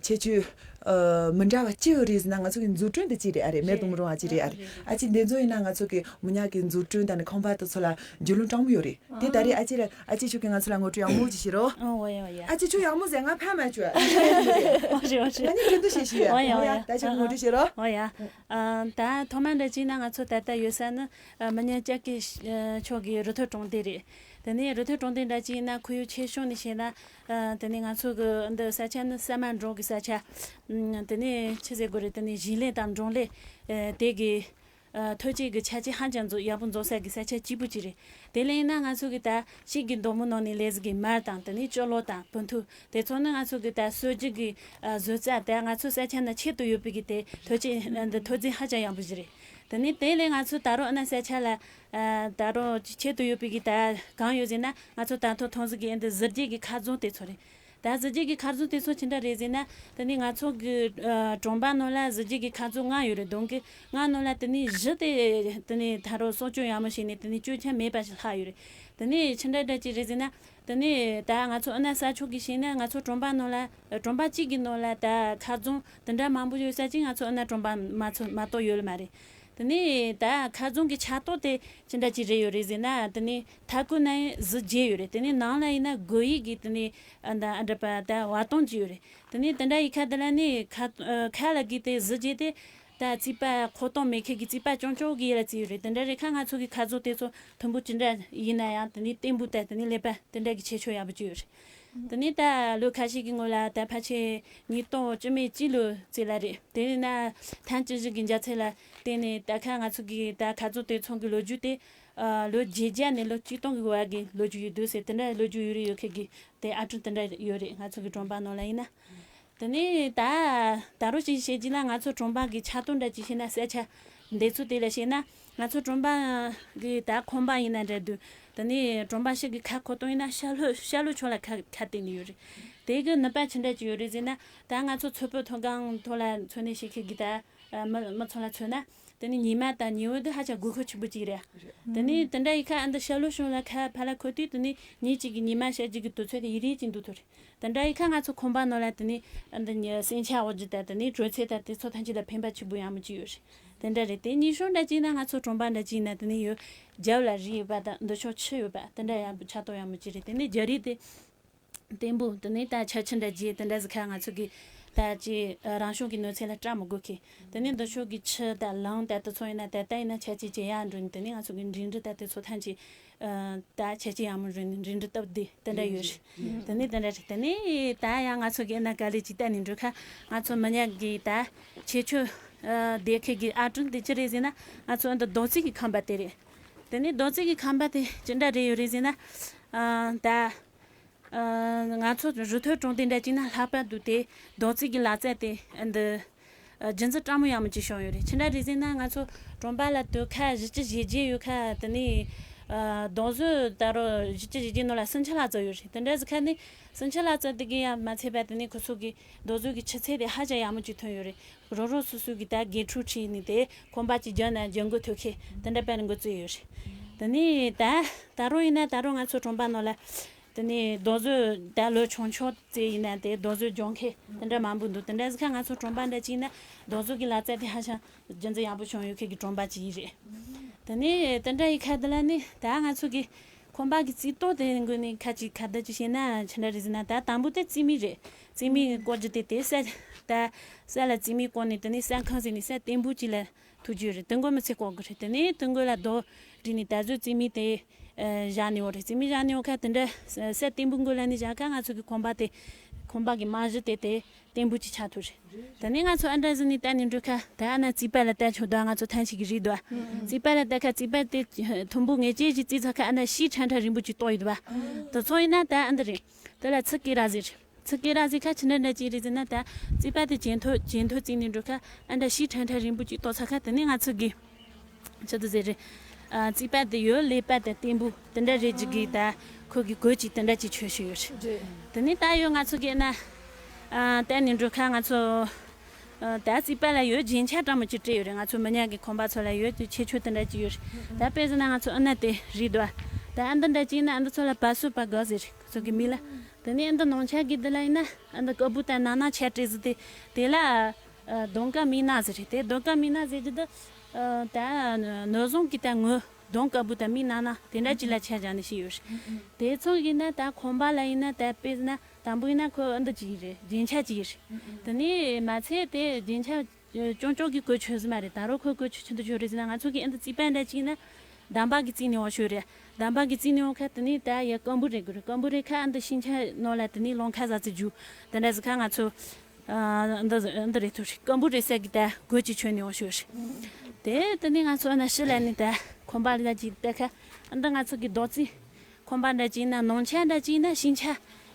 ཁྱེད་ཆོས་ཨ་མི་འདྲ་བ་ཅི་ཡོད་རེད་ཟེར་ན། ང་ཚོ་གི་འཛུགས་སྐྲུན་དེ་ཅི་རེད་ཨ་རེད། མེད་དུ་མི་རུང་བ་ཅི་རེད་ཨ་རེད། ཨ་ཅེ་བདེ་འཛོམས་ཡིན་ན་ང་ཚོ་གི་མི་ཉག་གི་འཛུགས་སྐྲུན་དང་ནི་ཁང་པ་དེ་ཚོ་ལ་རྒྱུས་ལོན་དྲང་མོ་ཡོད་རེད། དེ་ད་རེས་ཨ་ཅེ་ལ་ཨ་ཅེ་ཁྱོད་ཀྱིས་ང་ཚོ་ལ་ངོ་སྤྲོད་ཡག་མོ་ཅིག་བྱེད་རོགས། ཨོ་ཡ་ཨོ་ཡ། ཨ་ཅེ་ཁྱོད་ཡག་མོ་ཟེར། ང་ཕ་མ་ཁྱོད། ཨོ་རེད་ཨོ་རེད། ང་ནི་འགྲན་བསྡུར་བྱེད་ཤི་ཡ། ཨོ་ཡ་ཨོ་ཡ། ད་ཁྱོད་ངོ་སྤྲོད་བྱེད་རོགས། ཨོ་ཡ། ཨ་ད་ཐོག་མ་འདྲ་ཅིག་ན་ང་ཚོ་ད་ལྟ་ཡོད་ས་ནི་ཨ་མི་ཉག་ལྕགས་ཀི་ཕྱོགས་ཀྱི་རུ་ཐོག་གྲོང་སྡེ་རེད། དེ་ནས་རུ་ཐོག་གྲོང་སྡེ་འདྲ་ཅིག་ཡིན་ན་ཁོར་ཡུག་ཆེ་ཤོས་ནས་བཤད་ན་ཨ་དེ་ནས་ང་ཚོ་གི་འདི་ས་ཆ་ནི་ས་དམར་འབྲོག་གི་ས་ཆ། ཨ་དེ་ནས་ཆི་ཟེར་དགོས་རེད། དེ་ནས་ཞིང་ལས་དང་འབྲོག་ལས་ཨ་དེ་གི་ཨ་ཐོན་སྐྱེད་ཀྱི་ཆ་རྐྱེན་ཧ་ཅང་འཛོམས་ཡག་པོ་འཛོམས་ས་གི་ས་ཆ་སྐྱིད་པོ་ཅིག་རེད། དེ་ལས་ཡིན་ན་ང་ཚོ་གི་ད་ཕྱིའི་གི་མདོང་དམངས་ནང་ནས་སླེབས་ས་གི་མར་དང་དེ་ནས་སྤྱི་ལོ་དང་བོང་ཐུག་དེ་ཚོ་ནི་ང་ཚོ་གི་ད་གསོ་རྒྱུ་གི་ཨ་བཟོ་རྩལ་དེ་ང་ཚོ་ས་ཆ་ན་ཁྱད་དུ་ཡོད་པའི་གི་དེ་ཐོན་སྐྱེད་འདི་ཐོན་རྫས་ཧ་ཅང་ཡག་པོ་ཞིག་རེད། དེ་ནས་དེ་ལས་ང་ཚོ་ད་རུང་ཨ་ན་ས་ཆ་ལ་ཨ་ད་རུང་ཁྱད་དུ་ཡོད་པའི་གི་ད་གང་ཡོད་ཟེར་ན། ང་ཚོ་ད་ཐོ་ཐོང་ཟིག་གི་འདི་གཟི་བརྗིད་གི་མཁར་རྫོང་དེ་ཚོ་རེད། ད་གཟི་བརྗིད་ཀྱི་མཁར་རྫོང་དེ་ཚོ་ཅི་འདྲ་རེད་ཟེར་ན། དེ་ནི་ང་ཚོ་གི་ཨ་གྲོང་པ་ནང་ལ་གཟི་བརྗིད་ཀྱི་མཁར་རྫོང་ལྔ་ཡོད་རེད། གདོང་གི་ལྔ་ནང་ལ་དེ་ནི་བཞི་དེ་དེ་ནི་ད་རུང་གསོ་སྐྱོང་ཡག་མོ་བྱས་ནས་དེ་ནི་སྐྱོན་ཆ་མེད་པ་ཞིག་ལྷག་ཡོད་རེད། དེ་ནི་ཅི་འདྲ་འདྲ་ཅིག་རེད་ཟེར་ན། དེ་ནི་ད་ང་ཚོ་ཨ་ན་ས་ཕྱོགས་ཀྱི་བཤད་ན། ང་ཚོ་གྲོང་པ་ནང་ལ་གྲོང་པ་གཅིག་གི་ནང་ལ་ད་མཁར་རྫོང་དེ་འདྲ་མང་པོ་ཡོད་ས་ཅིག་ང་ཚོ་ཨ་ན་གྲོང་པ་མ་ཚོ་མ་གཏོགས་ཡོད་ལ་མ་རེད། དེ་ནས་ད་མཁར་རྫོང་གི་ཆགས་སྟངས་དེ་ཅི་འདྲ་ཅིག་རེད་ཡོད་རེད་ཟེར་ན། དེ་ནས་མཐའ་སྐོར་ན་ཡང་གཟི་བརྗིད་ཡོད་རེད། དེ་ནས་ནང་ལ་ཡིན་ན་སྒོ་ཡིག་གི་དེ་ནས་ཨ་ད་ཨ་འདྲ་པ་ད་བར་སྟོང་ཅིག་ཡོད་རེད། དེ་ནས་དེ་འདྲ་ཡི་ཁ་དེ་ལ་ནི་ཁ་ཁ་ལ་གི་དེ་གཟི་བརྗིད་དེ་ད་རྩིག་པ་མཁོ་གཏོང་མེད་མཁན་གི་རྩིག་པ་ཅུང་ཅུང་གི་ཡ་ལ་བརྩིས་ཡོད་རེད། དེ་འདྲ་རེད་ཁ། ང་ཚོ་གི་མཁར་རྫོང་དེ་ཚོ་མཐོན་པོ་ཅི་འདྲ་ཡིན་ན་ཡང་དེ་ནས་བརྟན་པོ་དང་དེ་ནས་ཀླད་པ་དེ་འདྲ་གི་ཁྱད་ཆོས་ཡག་པོ་ཅིག་ཡོད་རེད། དེ་ནས་ད་ལོ་ཁ་ཤས་ཀྱི་སྔོན་ལ་ད་ཕལ་ཆེར་ཉིས་སྟོང་བཅུ་མེད་གཅིག་ལོ་ཙམ་ལ་རེད། དེ་ནས་ན་ཐེངས་བཅུ་བཞི་གི་མཇལ་ཚད་ལ་བརྟེན་ནས་ད་ཁ་ང་ཚོ་གི་ད་མཁར་རྫོང་དེ་ཚོ་གི་ལོ་རྒྱུས་དེ་ཨ་ལོ་བརྒྱད་བརྒྱ་ནས་ལོ་ཆིག་སྟོང་གི་བར་གྱི་ལོ་རྒྱུས་ཡོད་དུས་ཟེར། དེ་འདྲ་ལོ་རྒྱུས་ཡོད་རེད། ཡོད་མཁན་གི་དེ་ཨར་ཊི་དེ་འདྲ་ཡོད་རེད། ང་ཚོ་གི་གྲོང་པ་ནང་ལ་ཡིན་ན། དེ་ནས་ད་ད་རུང་ཅིག་བཤད་རྒྱུ་ན། ང་ཚོ་གྲོང་པ་གི་ཆགས་སྟངས་འདྲ་ཅིག་བཤད་ན། ས་ཆ་འདི་ཚོ་དེ་ལ་བཤད་ན། ང་ཚོ་གྲོང་པ་གི་ད་ཁང་པ་ཡིན་ན་འདྲ་འདུག་དེ་ནས་གྲོང་པ་ཞིག་གི་ཁ་མཁོ་གཏོང་ཡིན་ན་ཤར་ལྷོ་ཤར་ལྷོ་ཕྱོགས་ལ་ཁ་ཁ་གཏད་ནས་ཡོད་རེད། དེ་གི་ནུས་པ་ཅི་འདྲ་ཅིག་ཡོད་རེད་ཟེར་ན། ད་ང་ཚོ་མཚོ་བོད་མཐོ་སྒང་ཐོག་ལ་འཚོ་གནས་བྱེད་མཁན་གི་ད་མི་མི་ཚོ་ལ་མཚོན་ན། དེ་ནས་ཉི་མ་དང་ཉི་འོད་དེ་ཧ་ཅང་དགོས་མཁོ་ཆེན་པོ་ཅིག་རེད། དེ་ནས་དེ་འདྲ་ཡི་ཁ་ཨ་འདི་ཤར་ལྷོ་ཕྱོགས་ལ་ཁ་ཕར་ལ་མཁོ་དུས་དེ་ནས་ཉིན་གཅིག་གི་ཉི་མ་ཤར་རྒྱུ་གི་དུས་ཚོད་དེ་ཡུན་རིང་ཅིག་འདུག་ཐུབ་རེད། དེ་འདྲ་ཡི་ཁ་ང་ཚོ་ཁང་པ་ནང་ལ་དེ་ནས་ཨ་འདི་ཉི་སེམས་ཆགས་འོ་རྒྱུ་དང་དེ་ནས་དྲོད་ཚད་དང་དེ་ཚོ་ཐམས་ཅད་ལ་ཕན་པ་ཆེན་པོ་ཡག་མོ་ཅིག་ཡོད་རེད། དེ་འདྲ་རེད། དེ་ཉིན་ཤོང་འདྲ་ཅིག་ན་ང་ཚོ་གྲོང་པ་འདྲ་ཅིག་ན་དེ་ནས་ཡོད། རྒྱབ་ལ་རི་ཡོད་པ་དང་འདི་ཕྱོགས་ཆུ་ཡོད་པ་དེ་འདྲ་ཡག་པོ་ཆགས་སྟངས་ཡག་མོ་ཅིག་རེད། དེ་ནས་རྒྱ་རི་དེ་བརྟན་པོ། དེ་ནས་ད་ཆར་ཆུ་འདྲ་རྒྱས་དེ་འདྲ་ཟིག་ཁ་ང་ཚོ་གི་ད་ཅི་རང་བྱུང་གི་གནོད་འཚེ་ལ་སྐྲག་མི་དགོས་མཁན། དེ་ནས་འདི་ཕྱོགས་ཀྱི་ཆུ་དང་ལམ་དང་དེ་ཚོ་ཡིན་ན་ད་ལྟ་ཡིན་ན་ཆ་རྐྱེན་ཇེ་ཡག་འགྲོ་ནས། དེ་ནས་ང་ཚོ་གི་འགྲིམ་འགྲུལ་དང་དེ་ཚོ་ཐམས་ཅད་ཨ་ད་ཆ་རྐྱེན་ཡག་མོ་འགྲོ་ནས་འགྲིམ་འགྲུལ་སྟབས་བདེ་དེ་འདྲ་ཡོད་རེད། དེ་ནས་དེ་འདྲ་རེད། དེ་ནས་ད་ཡང་ང་ཚོ་གི་ཨ་ན་ག་ལེ་ཅིག་བལྟས་ནས་འགྲོ་ཁ། ང་ཚོ་མི་ཉག་གི་ད་ཁྱད་ཆོས་ཨ་ལྡན་མཁན་གི་ཨར་ཊི་དེ་ཅི་རེད་ཟེར་ན། ང་ཚོ་ཨ་འདི་རྡོ་རྩིག་གི་ཁང་པ་དེ་རེད། དེ་ནས་རྡོ་རྩིག་གི་ཁང་པ་དེ་ཅི་འདྲ་རེད་ཡོད་རེད་ཟེར་ན། ཨ་ད། ཨ་ང་ཚོ་རུ་ཐོག་གྲོང་སྡེ་འདྲ་ཅིག་ན་ལྷག་པར་དུ་དེ་རྡོ་རྩིག་གི་ལག་རྩལ་དེ་འདི་ཨ་རྒྱུན་འཛིན་སྤྲང་མོ་ཡག་མོ་ཅིག་བྱུང་ཡོད་རེད། ཅི་འདྲ་རེད་ཟེར་ན། ང་ཚོ་གྲོང་པ་ལ་དུ་ཁ་བཞི་བཅུ་ཞེ་བརྒྱད་ཡོད་ཁ། དེ་ནས་ཨ་རྡོ་བཟོ་ད་རུང་བཞི་བཅུ་ཞེ་བརྒྱད་ནང་ལ་སུམ་ཅུ་ལྷག་ཙམ་ཡོད་རེད། དེ་འདྲ་ཟིག་ཁ་ནས་སུམ་ཅུ་ལྷག་ཙམ་དེ་གི་ཡང་མ་ཚད་པ་དེ་ནས་ཁོ་ཚོ་གི་རྡོ་བཟོ་གི་ཆུ་ཚད་དེ་ཧ་ཅང་ཡག་མོ་ཅིག་ཐོན་ཡོད་རེད། རོ་རོ་སོ་སོ་གི་ད་དགེ་ཕྲུག་ཁྲིད་ནས་དེ་ཁང་པ་ཅིག་རྒྱབ་ན་རྒྱབ་འགོ་ཐོག་ཁེ་དེ་འདྲ་པར་འགོ་བཙུགས་ཡོད་རེད། དེ་ནས་ད་ད་རུང་ཡིན་ན་ད་རུང་ང་ཚོ་གྲོང་པ་ནང་ལ་དེ་ནས་རྡོ་བཟོ་ད་ལོ་ཆུང་ཆུང་ཙེ་ཡིན་ན་དེ་རྡོ་བཟོ་སྦྱོང་མཁན་དེ་འདྲ་མང་པོ་འདུག་དེ་འདྲ་ཟིག་ཁ་ང་ཚོ་གྲོང་པ་འདྲ་ཅིག་ཡིན་ན་རྡོ་བཟོ་གི་ལག་རྩལ་དེ་ཧ་ཅང་རྒྱུན་འཛིན་ཡག་པོ་བྱུང་ཡོད་མཁན་གྱི་གྲོང་པ་ཅིག་ཡིན་རེད། དེ་ནས་དེ་འདྲ་ཡི་ཁ་དེ་ལ་ནི་ད་ང་ཚོ་གི་ཁང་པ་གི་རྩིག་ཏོག་དེ་འགོ་ནས་ཁ་ཅིག་ཁ་བརྡ་ཅིག་བྱས་ན་ཆི་འདྲ་རེད་ཟེར་ན། ད་དང་པོ་དེ་རྩིག་མིག་རེད། རྩིག་མིག་བཀོག་རྒྱུ་དེ་དེ་ས་ད་ས་ལ་རྩིག་མིག་བཀོག་ནས་དེ་ནས་ས་ཁང་ཟེར་ནས་ས་བརྟན་པོ་ཅིག་ལ་ཐུག་རྒྱུ་རེད། དེ་འགོ་མི་ཚེ་བཀོག་གི་རེད། དེ་ནས་དེ་འགོ་ལ་རྡོ་བསྒྲིགས་ནས་ད་གཟོད་རྩིག་མིག་དེ་ཨ་བཞག་ནས་འོ་རེད། རྩིག་མིག་བཞག་ནས་འོ་ཁ་དེ་འདྲ་ས་བརྟན་པོ་འགོ་ལ་ནས་བཞག་ཁ་ང་ཚོ་གི་ཁང་པ་དེ་ཁང་པ་གི་རྨང་གཞི་དེ་དེ་བརྟན་པོ་ཅིག་ཆགས་ཐུབ་རེད། དེ་ནས་ང་ཚོ་ཨ་འདྲ་ཟིག་ནས་བལྟས་ནས་འགྲོ་ཁ། ད་ཨ་ན་རྩིག་པ་ལ་བལྟས་ཆོག་དོ། ང་ཚོ་ཐང་ཞིག་གི་རིགས་དོ། རྩིག་པ་ལ་བལྟས་ཁ་རྩིག་པ་དེ་མཐོན་པོ་ངེས་ཅན་ཞིག་རྩིག་ཚར་ཁ་ཨ་ན་ཤིང་ཁྲ་ཁྲ་རིང་པོ་ཅིག་གཏོགས་ཡོད་དོ། དེ་ཚོ་ཡིན་ན་ད་ཨ་འདི་རེད། དེ་ལ་ཚི་ཀི་ར་ཟེར། ཚིག་གི་ར་ཟིག་ཁ་ཆི་འདྲ་འདྲ་ཅིག་རེད་ཟེར་ན། ད་རྩིས་པ་དེ་ཇེ་མཐོ་ཇེ་མཐོ་བརྩིས་ནས་འགྲོ་ཁ། ཨ་འདྲ་ཤི་ཁྲ་ཁྲ་རིང་པོ་ཅིག་ཏོག་ཚ་ཁ། དེ་ནས་ང་ཚོ་གི་ཆི་དུ་ཟེར་རེད། ཨ་རྩིས་པ་དེ་ཡོད། ལས་པ་དེ་བརྟན་པོ་དེ་འདྲ་རེད་ཅིག་གི། ད་ཁོ་གི་གོས་ཅིག་དེ་འདྲ་ཅིག་ཆོད་ཤི་ཡོད་རེད། དེ་ནས་ད་ཡོད་ང་ཚོ་གི་ན་ཨ་བལྟས་ནས་འགྲོ་ཁ། ང་ཚོ་ཨ་ད་རྩིས་པ་ལ་ཡོད་རྒྱན་ཆ་འདྲ་མོ་ཅིག་སྤྲས་ཡོད་རེད། ང་ཚོ་མི་ཉག་གི་ཁང་པ་ཚོ་ལ་ཡོད་དུ་ཆེ་ཆུང་དེ་འདྲ་ཅིག་ཡོད་རེད། ད་དཔེ་ཟེར་ན་ང་ཚོ་ཨ་ན་དེ་རིག་འདུག་ད་ཨ་འདི་འདྲ་ཅིག་ན་ཨ་འདི་ཚོ་ལ་བ་སུ་པ་ག་ཟེར་རེད། ཁོ་ཚོ་གི་མི་ལ། དེ་ནས་ཨ་འདི་ནང་ཆ་གི་འདི་ལ་ཡིན་ན་ཨ་འདི་དཀར་པོ་དང་ནང་ན་ཆ་སྤྲས་ཟེར་དེ། དེ་ལ་ཨ་གདོང་དཀར་མིག་ནག་ཟེར་རེད། དེ་གདོང་དཀར་མིག་ནག་ཟེར་གྱི་འདི་ཨ་ད་ནོར་བཟང་གི་ད་ངོ་གདོང་དཀར་པོ་དང་མིག་ནག་ནག་དེ་འདྲ་ཅིག་ལ་ཆ་བཞག་ནས་བཤད་ཡོད་རེད། དེ་ཚོ་ཡིན་ན་ད་ཁང་པ་ལ་ཡིན་ན་ད་དཔེ་ཟེར་ན་དང་པོ་ཡིན་ན་ཁོ་ཨ་འདི་ཅིག་ཡིན་རེད། རྒྱན་ཆ་ཅིག་ཡིན་རེད། དེ་ནས་མ་ཚད་དེ་རྒྱན་ཆ་ཅོང་ཅོང་གི་གོས་ཆོད་ཟིན་མ་རེད། ད་རུང་ཁོ་གོས་ཆོད་ཆོད་འདུག་ཆོད་རེད་ཟེར་ན། ང་ཚོ་གི་ཨ་འདི་རྩིས་པ་འདྲ་ཅིག་ན་འདམ་བག་གི་རྩིས་ནས་འོང་ཤོད་རེད། འདམ་བག་གི་རྩིས་ནས་འོང་ཁ། དེ་ནས་ད་ཡ་སྐམ་པོ་རེད་དགོས་རེད། སྐམ་པོ་རེད་ཁ། ཨ་འདི་ཤིང་ཆ་ནང་ལ་དེ་ནས་རླངས་ཁ་ཟ་ཚེ་རྒྱུ་དེ་འདྲ་ཟེར་ཁ། ང་ཚོ་ཨ་འདི་འདི་རེད་ཐུ་རེད། སྐམ་པོ་རེད་ཟེར་གི་ད་གོས་ཅིག་ཆོད་ནས་འོང་ཤོད་རེད། དེ་དེ་ནས་ང་ཚོ་ཨ་ན་ཤི་ལ་ནས་ད་ཁང་པ་ལ་ཅིག་ལྟ་ཁ། ཨ་འདི་ང་ཚོ་གི་རྡོ་རྩིག་ཁང་པ་འདྲ་ཅིག་ཡིན་ན། ནང་ཆ་འདྲ་ཅིག་ཡིན་ན་ཤིང་ཆ་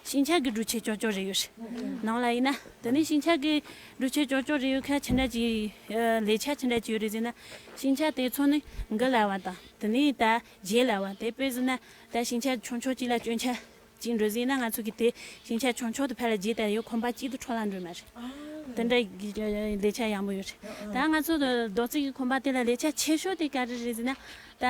ཤིང་ཆ་གི་སྒྲུབ་ཆས་ཅོག་ཅོག་རེ་ཡོད་རེད། ནང་ལ་ཡིན་ན། དེ་ནས་ཤིང་ཆ་གི་སྒྲུབ་ཆས་ཅོག་ཅོག་རེ་ཡོད་ཁ། ཆ་འདྲ་ཅིག་ལས་ཆ་ཆ་འདྲ་ཅིག་ཡོད་རེད་ཟེར་ན། ཤིང་ཆ་དེ་ཚོ་ནི་འགུལ་སླ་བ་དང་། དེ་ནས་ད་བརྗེ་སླ་བ། དེ་དཔེ་ཟེར་ན་ད་ཤིང་ཆ་ཆུང་ཆུང་ཅིག་ལ་སྐྱོན་ཆ་ཅིག་འགྲོ་ཟེར་ན། ང་ཚོ་གི་དེ་ཤིང་ཆ་ཆུང་ཆུང་དེ་ཕར་ལ་བརྗེ་ད་ཡོད་ཁང་པ་གཅིག་ཏུ་འཕྲོ་བརླག་འགྲོ་མ་རེད། དེ་འདྲ་གི་ལས་ཆ་ཡག་མོ་ཡོད་རེད། ད་ང་ཚོ་རྡོ་རྩིག་གི་ཁང་པ་དེ་ལ་ལས་ཆ་ཆེ་ཤོས་དེ་ག་རེ་རེད་ཟེར་ན། ད་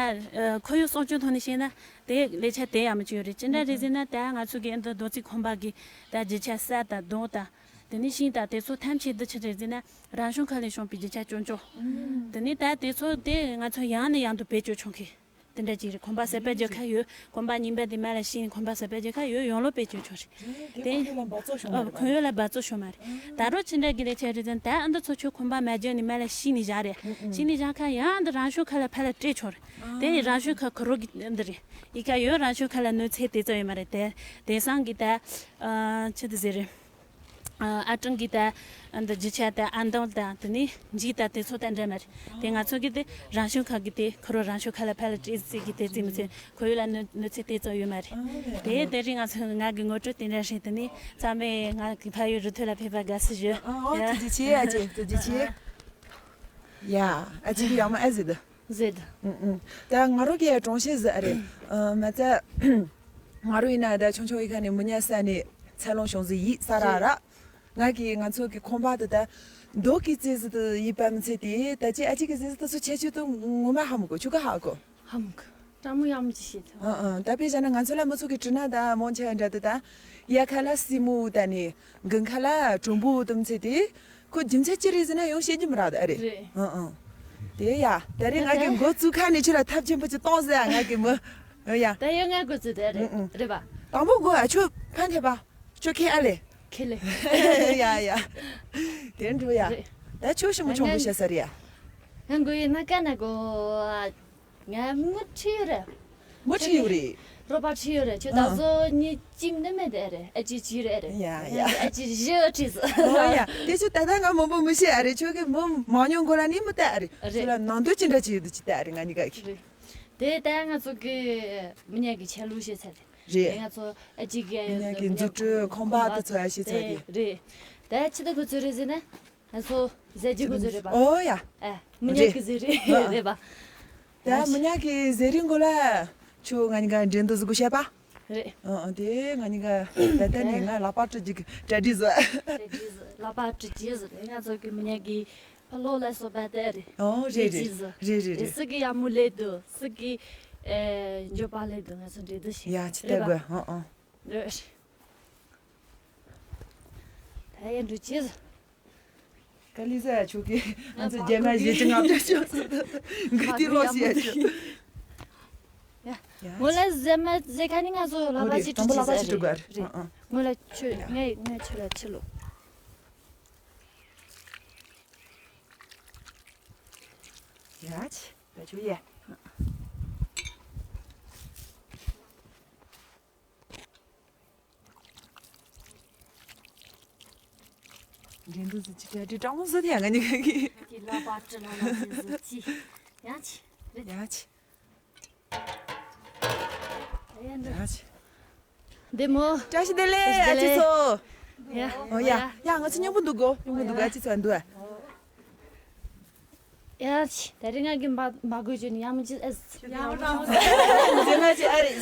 ཁོར་ཡུག་སྲུང་སྐྱོབ་ཐོག་ནས་བཤད་ན་དེ་ལས་ཆ་དེ་ཡག་མོ་ཅིག་ཡོད་རེད། ཅི་འདྲ་རེད་ཟེར་ན། ད་ང་ཚོ་གི་འདི་རྡོ་རྩིག་ཁང་པ་གི་ད་རྒྱུ་ཆ་ས་དང་རྡོ་དང་དེ་ནས་ཤིང་དང་དེ་ཚོ་ཐམས་ཅད་འདི་ཆི་རེད་ཟེར་ན། རང་བྱུང་ཁ་ལས་བྱུང་བའི་རྒྱུ་ཆ་ཅོག་ཅོག་དེ་ནས་ད་དེ་ཚོ་དེ་ང་ཚོ་ཡང་ནས་ཡང་དུ་བེད་སྤྱོད་བྱུང་མཁན་དེ་འདྲ་ཅིག་རེད། ཁང་པ་གསར་པ་རྒྱག་ཁ་ཡོད། ཁང་པ་རྙིང་པ་དེ་མར་ལ་ཕྱིས་ནས་ཁང་པ་གསར་པ་རྒྱག་ཁ་ཡོད། ཡང་ལོ་བེད་སྤྱོད་བྱུང་རེད། དེ་ཁོར་ཡུག་ལ་འབབ་ཚོགས་བྱུང་མ་རེད། ད་རོགས་ཅི་འདྲ་གི་ལས་ཆ་རེད་ཟེར་ན། ད་ཨ་འདི་ཚོ་ཆོས་ཁང་པ་མ་རྒྱག་ནས་མར་ལ་ཕྱིས་ནས་བཞག་རེད། ཕྱིས་ནས་བཞག་ཁ་ཡང་འདི་རང་བྱུང་ཁ་ལ་ཕར་ལ་སྤྲད་ཆོག་རེད། དེ་རང་བྱུང་ཁ་ཁོ་རང་གི་འདི་རེད། ཡི་ཁ་ཡོད། རང་བྱུང་ཁ་ལ་གནོད་འཚེ་དེ་ཙམ་ཡོད་མ་རེད། དེ་དེང་སང་གི་ད་ཨ་ཆི་དེ་ཟེར་རེད། ཨ་ཨ་ཀྲང་གི་ད་ཨ་འདི་རྒྱུ་ཆ་ད་ཨ་འདམ་ད་དེ་ནས་འགྱིག་ད་དེ་ཚོ་ད་འདྲ་མ་རེད། དེ་ང་ཚོ་གི་དེ་རང་བྱུང་ཁ་གི་དེ་ཁོ་རང་རང་བྱུང་ཁ་ལ་ཕར་ལ་སྤྲད་ཟེར་གི་དེ་རྩིས་མི་ཚེ་ཁོར་ཡུག་ལ་གནོད་གནོད་འཚེ་དེ་ཙམ་ཡོད་མ་རེད། དེ་དེ་རིང་ང་ཚོ་ང་གི་ངོ་སྤྲོད་དེ་འདྲ་རེད། དེ་ནས་ཚང་མས་ང་གི་ཕ་ཡུལ་རུ་ཐོག་ལ་ཕེབས་པ་དགའ་བསུ་ཞུ། ཨ་ཨོ་ཡ། ཐུགས་རྗེ་ཆེ། ཨ་ཅེ་ཐུགས་རྗེ་ཆེ། ཡ་ཨ་ཅེ་གི་ཡག་མོ་ཨེ་ཟེར་འདུག་ཟེར་འདུག་ཨུ་ཨུ། ད་ང་རང་གི་གྲོང་གཤིས་ཟིག་ཨ་རེད། ཨ་མ་ཚད་ང་རང་ཡིན་ན་ད་ཆུང་ཆུང་ཡིན་ཁ་ནས་མི་ཉག་ས་ནས་འཚར་ལོངས་བྱུང་ཟིག་ཡིན་ས་ར་ར། ང་གི་ང་ཚོ་གི་ཁང་པ་དེ་ད་རྡོ་གི་རྩིག་ཟིག་དེ་ཡིན་པ་མི་ཚད་དེ། ད་ཅི་ཨ་ཅེ་གི་རྩིག་ཟིག་དེ་ཚོ་ཁྱད་ཆོས་དེ་ངོ་མ་ཧ་མི་གོ་ཁྱོད་ཀ་ཧ་གོ་ཧ་མི་གོ་ཀྲ་མོ་ཡག་མོ་ཅིག་བྱེད་ཐུབ། ཨ་ཨ། ད་དཔེ་བཞག་ན་ང་ཚོ་ལ་མི་ཚོ་གི་དྲི་ན་ད་མོ་ཆ་འདྲ་དེ་ད་ཡ་ཁ་ལ་སི་མོ་ད་ནི་དགུན་ཁ་ལ་གྲུམ་བུ་དུམ་ཚེ་དེ་ཁོ་རྒྱུ་མཚན་ཅི་རེད་ཟེར་ན་ཡང་བཤད་རྒྱུ་མི་རག་ད་ཨ་རེད། རེད། ཨ་ཨ། དེ་ཡ་ད་རེད། ང་གི་མགོ་བཙུགས་ཁ་ནས་ཁྱོད་ལ་ཐབས་ཆེན་པོ་ཅིག་གཏོང་ཟེར་ང་གི་མི། ཨ་ཡ། ད་ཡང་ང་མགོ་བཙུགས་དེ་རེད། ཨ་ཨ། རེད་པ། དང་པོ་མགོ་ཨ་ཁྱོད་ཕན་ཐེ་པ། ཁྱོད་ཁེ་ཨ་ལེ། ཁེ་ལེ། ཡ་ཡ། དེ་འགྲོ་ཡ། རེད། ད་ཁྱོད་ཞི་མོ་ཆུང་པོ་བྱ་ས་རེད་ཡ། ང་མགོ་ཡིན་ན་ཀ་ན་གོ་ང་མི་ཁྲིད་ཡོད་རེད། མི་ཁྲིད་ཡོད་རེད། རོགས་པ་ཁྲིད་ཡོད་རེད། ཁྱོད་ད་གཟོད་ཉིད་ཅིག་ནི་མེད་དེ་རེད། ཨ་ཅེ་ཅི་རེད་རེད། ཡ་ཡ། ཨ་ཅེ་བཞི་ཁྲིད་སོང་། ཨོ་ཡ། དེ་ཁྱོད་ད་ལྟ་ང་མང་པོ་མི་ཤེས་ཨ་རེད། ཁྱོད་ཀྱི་མི་མང་ཉུང་མགོ་ལ་ནི་མི་ལྟ་ཨ་རེད། རེད། ཁྱོད་ལ་ནང་དོན་ཅི་འདྲ་ཅིག་ཡོད་དུ་ཅི་ལྟ་ཨ་རེད། ང་གཉིས་ཀ་གི། རེད། དེ་ད་ང་ཚོ་གི་མི་ཉག་གི་ཆ་ལུགས་ཤེས་ཚར་རེད། རེད། ང་ཚོ་ཨ་ཅེ་གི་མི་ཉག་གི་འཛུགས་སྐྲུན་ཁང་པ་དེ་ཚོ་ཡ་ཤེས་ཚར་རེད། རེད། ད་ཕྱི་ད་གོ་ཚོད་རེད་ཟེར་ན། ང་ཚོ་ཟས་བཅད་གོ་ཚོད་རེད་པ། ཨོ་ཡ། ཨ་མི་ཉག་གི་ཟས་རིགས་རེད་པ། ད་མི་ཉག་གི་ཟས་རིགས་མགོ་ལ་ཁྱོད་ང་གཉིས་ཀ་འགྲན་བསྡུར་ཟིག་གོ་བཤད་པ། རེད། ཨ་ཨ། དེ་ང་གཉིས་ཀ་ད་ལྟ་ནས་ང་ལག་པ་བཀྲུ་རྒྱུ་གི་གྲ་སྒྲིག་བཟོ། གྲ་སྒྲིག་བཟོ། ལག་པ་བཀྲུ་རྒྱུ་བཟོ། ང་ཚོ་གི་མི་ཉག་གི་ཕ་ལོ་ལ་སོགས་པ་དེ་རེད། ཨོ་རེད་རེད། རེད་རེད་རེད། སུ་གི་ཡག་མོ་ལས་འདུག་སུ་གི་ཨེ་འཇོན་པ་ལས་འདུག་ང་ཚོ་འགྲན་བསྡུར་བྱེད། ཡ་ཅི་ལྟ་དགོས། ཨོ་ཨོ། རེད། ད་ཡ་འགྲོ་ཅི་ཟེར། ཀ་ལི་ཟ་ཆོ་གི་ང་ཚོ་རྒྱ་མ་བཞི་ཅི་ང་བྲོས་ཆོག་ཟེར། འགུལ་ཏི་ལོ་ཞེས་ཆོ། ཡ། ངོ་ལ་ཟ་མ་ཟ་ཁ་ནི་ང་ཚོ་ལག་པ་ཅི་ཨོ་རེད། དྲུག་ཅི་ཟ་རེད། ཨ་ཨ། ངོ་ལ་ཆོ་ངས་ངས་ཆོ་ལ་ཆི་ལོ། ཡ་ཆི་ད་ཆོ་ཡ། འགྲན་བསྡུར་ཟིག་ཅིག་གྲ་སྒྲིག་སྤྲང་པོ་ཟིག་ཡ་ང་གཉིས་ཀ་གི། ཀྱི་ལག་པ་བཀྲུ་ལ་ལ་ཟིག་ཟིག་ཅི། ཡ་ཆི། ཡ་ཆི། ཡ་ཆི། འདི་མོ། བཀྲ་ཤིས་བདེ་ལེགས། བཀྲ་ཤིས་བདེ་ལེགས། ཨ་ཅེ་ཚོ། ཡ། ཨོ་ཡ། ཡ། ང་ཚོ་སྙོམས་པོ་འདུག་གོ། སྙོམས་པོ་འདུག་གོ། ཨ་ཅེ་ཚོ་འདུག་ཨ། ཡ་ཆི། ད་རིང་ང་གི་མ་མ་དགོས་བྱུང་ཡ་མོ་ཅི་ཨེ། ཡ་མོ་ཅི་ཨེ། མཛེས་མ་ཅི་ཨ་རེད།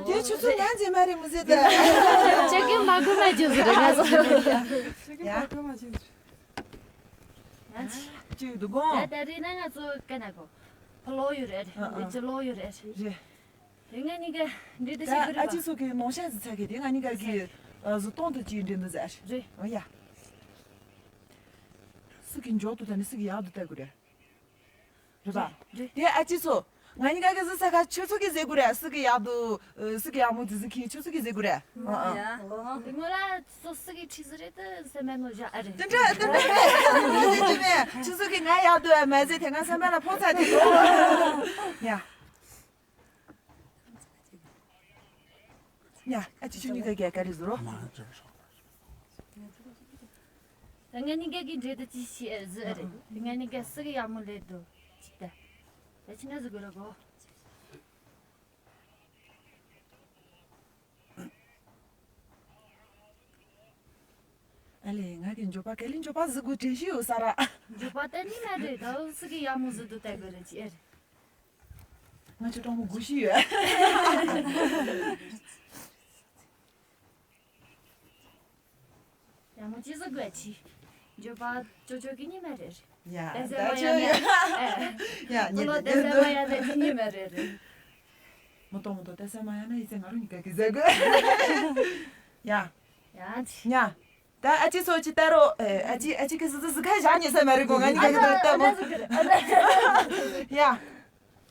དེ་ཆུ་ཚོད་ང་མཛེས་མ་རེད་མི་ཟེར་ད། ཁྱེད་ཀྱི་མ་དགོས་མ་བྱུང་ཟེར་ང་ཚོ། ཡ། ཅི་འདུག་གོ། ད་ད་རིང་ན་ང་ཚོ་ཀ་ན་གོ། ཕ་ལོ་ཡོད་རེད། ཨ་ཨ། ཅི་ལོ་ཡོད་རེད། རེད། དེ་ང་གཉིས་ཀ་འདྲེ་དེ་ད་བྱེད་ཀྱི་ཨ་རེད་ཅེ་པ། སོ་གི་ནོ་ཤ་ཟི་ཚ་གི་དེ་ང་གཉིས་ཀ་གི་ཨ་གཟུགས་སྟོང་དུ་ཅིག་འདྲེ་འདུག་ཟེར། རེད། ཨོ་ཡ། སུ་གི་མགྱོགས་དུ་ད་ནི་སུ་གི་ཡག་དུ་ལྟ་དགོས་རེད། རེད་པ། རེད། དེ་ཨ་ཅེ་སོ། ང་གཉིས་ཀ་གི་ཟི་ཚ་ཁ་ཆུ་ཚོད་གི་ཟེར་དགོས་རེད། སུ་གི་ཡག་དུ་སུ་གི་ཡག་མོ་དེ་ཟི་ཁི་ཆུ་ཚོད་གི་ཟེར་དགོས་རེད། ཨ་ཨ། ཡ། དེ་ངོ་ལ་སོ་སུ་གི་ཁྲི་ཟི་རེད་དུ་སེ་མེ་ནོ་ཞག་ཨ་རེད། དེ་འདྲ་དེ་འདྲ་མེད། དེ་འདྲ་མེད། ཆུ་ཚོད་གི་ང་ཡག་དུ་ཨ་མ་ཟེར་དེ་ང་སེམས་པ་ལ་ཕོག་ཚར་དེ། ཡ། ཡ། ཨ་ཅེ་ཆུ་གཉིས་ཀ་གི་ཀ་རེ་ཟུར་རོ། ད་ང་གཉིས་ཀ་གི་འདྲེ་དུ་ཅི་ཤི་ཨེ་ཟི་ཨེ་རེད། ད་ང་གཉིས་ཀ་སུ་གི་ཡག་མོ་ལས་དུ་ཅི་ད། ད་ཕྱི་ན་ཟི་གོ་ར་གོ། ཨ་ལེ་ང་གི་འཇོ་པ་ག་ལི་འཇོ་པ་ཟི་གུ་དྲན་ཤི་ཡོད་ས་ར། འཇོ་པ་ད་ནི་མ་རེད། ད་སུ་གི་ཡག་མོ་ཟི་དུ་ད་གོ་ར་ཅི་ཨེ་རེད། ང་ཆོ་གྲོགས་མོ་དགུ་ཤི་ཡོད། ཡ་མོ་ཅི་ཟིག་དགོས་ཆི། འཇོ་པ་ཅོ་ཅོ་གི་ཉི་མ་རེད། ཡ་ད་ཟེར་ད་མ་ཆོ་ཡ་ནས་ཡ་ཨེ། ཡ་ཉི་ལོ་ད་ཟེར་མ་ཡ་ནས་ཅི་ཉི་མ་རེད་རེད། མོ་ཏོ་མོ་ཏོ་ད་ཟེར་མ་ཡ་ན་ཡི་ཚེ་ང་རུ་ཉི་ག་གི་ཟེར་དགོས། ཡ། ཡ་ཆི། ཡ། ད་ཨ་ཅེ་སོ་ཅི་ལྟ་རོ། ཨ་ཅེ་ཨ་ཅེ་གི་ཟི་ཟི་ཟི་ཁ་བཞག་ཉེ་ས་མ་རེད་གོ། ང་ཉི་ག་གི་ལྟ་མོ། ཡ།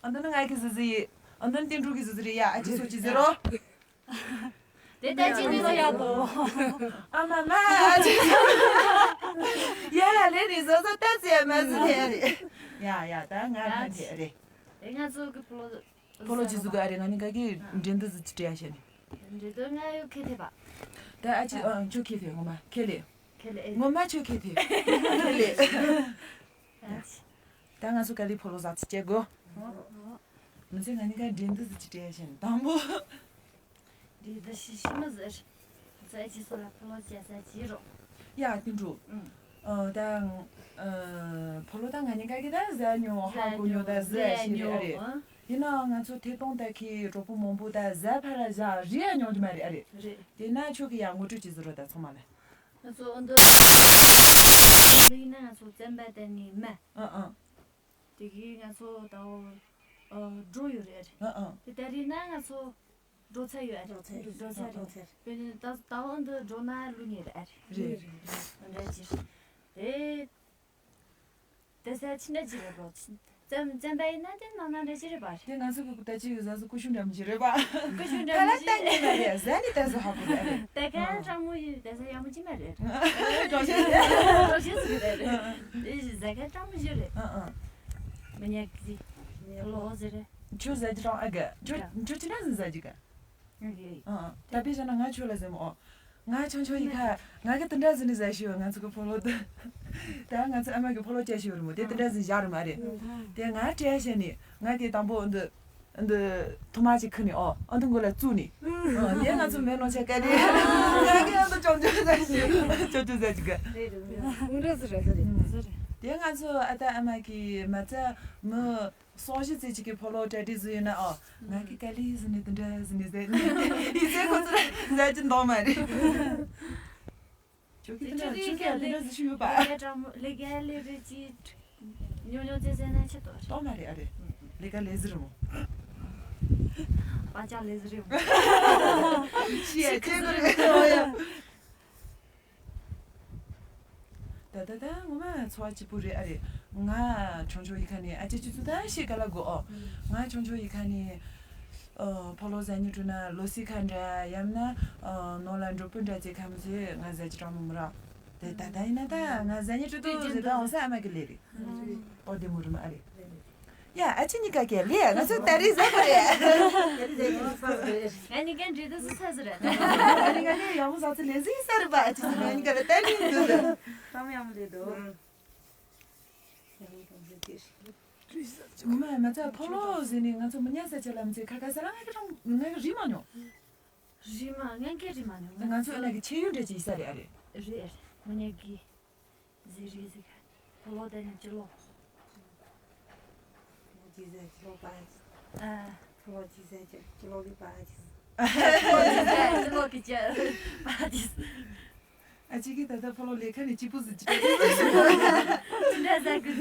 ཨ་འདི་ནི་ང་གི་ཟི་ཟི་ཡི། ཨ་འདི་ནི་ཏིན་ཀྲུ་གི་ཟི་ཟི་རེད། ཡ་ཨ་ཅེ་སོ་ཅི་ཟེར་རོ། དེ་ལྟ་ཅི་ནི་ལ་ཡག་པོ། ཨ་མ་མ་ཨ་ཅེ། ཡ་ཡ་ལེ་རེད་ཟོ་ཟོ་ལྟ་ཟེར་མ་ཟི་ཐེ་རེད། ཡ་ཡ་ད་ང་ང་ཐེ་རེད། དེ་ང་ཚོ་གི་ཕོ་ལོ། ཕོ་ལོ་ཅི་ཟུ་ག་རེད། ང་ནི་ག་གི་འགྲན་བསྡུར་ཟི་ཅི་སྤྲད་ཡ་ཤེས་ནི། འགྲན་བསྡུར་ང་ཡོད་ཁེ་ཐེ་པ། ད་ཨ་ཅེ་ཨ་ཁྱོད་ཁེ་ཐེ་ངོ་མ་ཁེ་ལེ། ཁེ་ལེ། ངོ་མ་ཁྱོད་ཁེ་ཐེ་ཁེ་ལེ། ད་ང་ཚོ་ག་ལི་ཕོ་ལོ་ཟ་ཚི་བྱེད་དགོ། མི་ཚེ་ང་ནི་ག་འགྲན་བསྡུར་ཅི་སྤྲད་ཤེས་དང་པོ། འགྲན་བསྡུར་ཤི་ཤི་མི་ཟེར། ཚ་ཅི་སོ་ལ་ཕོ་ལོ་བྱས་ས་ཅི་རོ། ཡ་ཏིན་ཀྲུ། ཨ་ད་ཨ་ཕོ་ལོ་ད་ང་ནི་ག་གི་ད་ཟ་ཉོ་ཧ་གོ་ཉོ་ད་ཟ་ཤི་རེ་ཨ་རེ། ཡིན་ནའང་ང་ཚོ་ཐེ་གཏོང་ད་ཁི་གྲོགས་པོ་མང་པོ་ད་ཟ་ཕ་ར་ཟ་རི་ཡ་ཉོ་གི་མ་རེད་ཨ་རེ། རེད། དེ་ན་ཁྱོད་ཀྱི་ཡ་ངོ་སྤྲོད་ཅི་ཟེར་རོ་ད་ཚང་མ་ལ། ང་ཚོ་ཨོ་འདི། འདི་ཡིན་ན་ང་ཚོ་བཙན་པ་དེ་ནི་མ། ཨ་ཨ། དེ་གི་ང་ཚོ་ད་འོ། འགྲོ་ཡོད་རེད། ཨ་ཨ། དེ་ད་རེས་ན་ང་ཚོ་འགྲོ་ཚར་ཡོད་ཨ་རེད། འགྲོ་ཚར་རེད། དཔེར་ན་ད་ད་འོ་འདི་འགྲོ་ན་ལུས་ངེས་རེད་ཨ་རེད། རེད་རེད། འདྲ་ཅི། དེ། དེ་ས་ཕྱི་འདྲ་ཅི་རེད་པ། བཙན་བཙན་པ་ཡིན་ན་དེ་ནང་ན་འདྲ་ཅི་རེད་པ། དེ་ང་ཚོ་གི་ད་ཅི་ཡོད་ཟ་ཟ་ཀུ་ཤུ་འདྲ་མི་ཅི་རེད་པ། ཀུ་ཤུ་འདྲ་མི་ཅི་རེད། ད་ལྟ་ཉིན་མ་རེད་ཟ་ནི་ད་ཟ་ཧ་གོ་རེད། ད་ག་སྤྲང་མོ་ཡིན་ད་ཟ་ཡག་མོ་ཅི་མ་རེད། གྲོགས་ཤིག་གྲོགས་ཤིག་ཟིག་རེད། དེ་ཟ་ག་སྤྲང་མོ་ཞིག་རེད། ཨ་ཨ། མི་ཉག་གི་ལོ་ཟེར་རེད། ཁྱོད་ཟ་གི་སྤྲང་ཨ་ག་ཁྱོད་ཁྱོད་ཅི་འདྲ་ཟིག་ཟ་གི་ག་ཨ་ཨ། ད་དཔེ་བཞག་ན་ང་ཁྱོད་ལ་ཟེར་མོ། ང་ཆུང་ཆུང་ཡི་ཁ་ང་གི་དེ་འདྲ་ཟིན་ནི་ཟ་ཤི་བ། ང་ཚོ་གི་ཕོ་ལོ་དེ། ད་ང་ཚོ་ཨ་མ་གི་ཕོ་ལོ་སྐྱ་ཤི་བ་རེད་མོ། དེ་དེ་འདྲ་ཟིན་བཞག་རེད་མ་རེད། དེ་ང་སྤྲད་ཤེས་ནི་ང་གི་དང་པོ་འདི་འདི་ཐོ་མ་ཅིག་ཁུར་ནི་ཨོ་ཨ་འདི་མགོ་ལ་བཙུགས་ནི། དེ་ང་ཚོ་མེ་ལོང་ཆ་ག་རེད། ང་གི་ཨ་འདི་ཅོང་ཅོ་ཟ་ཤི་ཅོ་ཅོ་ཟ་ཅིག་ག་དེ་ང་ཚོ་ཨ་ད་ཨ་མ་གི་མ་ཚ་མི། སོང་ཞིག་ཚེ་གཅིག་གི་ཕོ་ལོ་གྲ་སྒྲིག་བཟོས་ཡོད་ན་ཨོ། ང་གི་དཀའ་ལས་ཟིན་ནས་དེ་འདྲ་ཟིན་ནས་ཟེར་ནས་ཡིན་ཚེ་ཁོ་ཚོ་ཟ་གྱི་འདོང་མ་རེད། ཁྱོད་ཀྱི་དེ་འདྲ་ཁྱོད་ཀྱི་དེ་འདྲ་ཟིན་ཤུ་ཡོད་པ། ལས་ཀ་སྤྲང་མོ་ལས་ཀ་ལས་རེད་ཅི། ཉོ་ཉོ་ཚེ་ཟེར་ན་ཆི་ཏོ་རེད། འདོང་མ་རེད་ཨ་རེད། ལས་ཀ་ལས་ཟིན་རེད་མོ། པ་ཅག་ལས་ཟིན་རེད་མོ། ཤི་ཡ་ཁྱེད་ཀྱི་རེད་ཨོ་ཡ། ད་ད་ད་ངོ་མ་འཚོ་བ་སྐྱིད་པོ་རེད་ཨ་རེད། ང་ཆུང་ཆུང་ཡི་ཁ་ནས་ཨ་ཅེ་ཅི་ཚུ་ད་ཤེས་ག་ལ་གོ་ཨོ། ང་ཆུང་ཆུང་ཡི་ཁ་ནས་ཨོ་ཕོ་ལོ་ཟ་ཉི་ཀྲུ་ན་ལོ་སི་ཁ་འདྲ་ཡམ་ན་ཨོ་ནོ་ལ་འགྲོ་པོ་འདྲ་ཅེ་ཁམ་ཟེ་ང་ཟ་ཅི་གྲང་མོ་མི་རག་དེ་ད་ད་ཡིན་ན་ད་ང་ཟ་ཉི་ཀྲུ་དུ་ཟེ་ད་འོ་ས་ཨ་མ་གི་ལེ་རེད། ཨོ་དེ་མོ་རུ་མ་ཨ་རེད། ཡ་ཨ་ཅེ་གཉིས་ཀ་གལ་ལེ་ང་ཚོ་ད་རེས་ཟ་གི་རེད། ང་གཉིས་ཀ་འདྲེ་དུ་སུ་ཚ་ཟེར་རེད། ང་གཉིས་ཀ་ནས་ཡག་མོ་ཟ་ཚུལ་ལས་ཟིག་ས་རེད་པ་ཨ་ཅེ་ཟེར་ང་གཉིས་ཀ་ལ་ལྟ་ནི་འདུག་ད་མ་ཡག་མོ་རེད་དོ། ངོ་མ་ང་ཚོ་ཕོ་ལོ་ཟེར་ནས་ང་ཚོ་མི་ཉག་ཟ་ཆ་ལམ་ཚེ་ཁ་ཁ་ཟ་ལ་ང་གི་རང་ང་གི་རི་མ་ཉོ། རིན་མ་ངན་གྱི་རིན་མ་ནི། ང་ཚོ་ལ་གི་ཆེ་ཡོད་འདྲ་ཅིག་ས་རེད་ཨ་རེད། རེད་རེད། ངོ་ཉེ་གི་ཟི་རི་ཟི་ག་ཕོ་ལོ་དེ་ནི་ཅི་ལོ། ཕོ་ལོ་ཅི་ཟེར་ཅི་ལོ་པ་ཅི། ཨ། ཕོ་ལོ་ཅི་ཟེར་ཅི་ཅི་ལོ་གི་པ་ཅི། ཕོ་ལོ་ཅི་ཟེར་ཅི་ལོ་གི་ཅི་པ་ཅི། ཨ་ཅི་གི་ད་ལྟ་ཕོ་ལོ་ལས་ཁ་ནས་གཅིག་པུ་ཟི་ཅི་པ་ཅི་ཟེར། ཅི་འདྲ་ཟ་གི་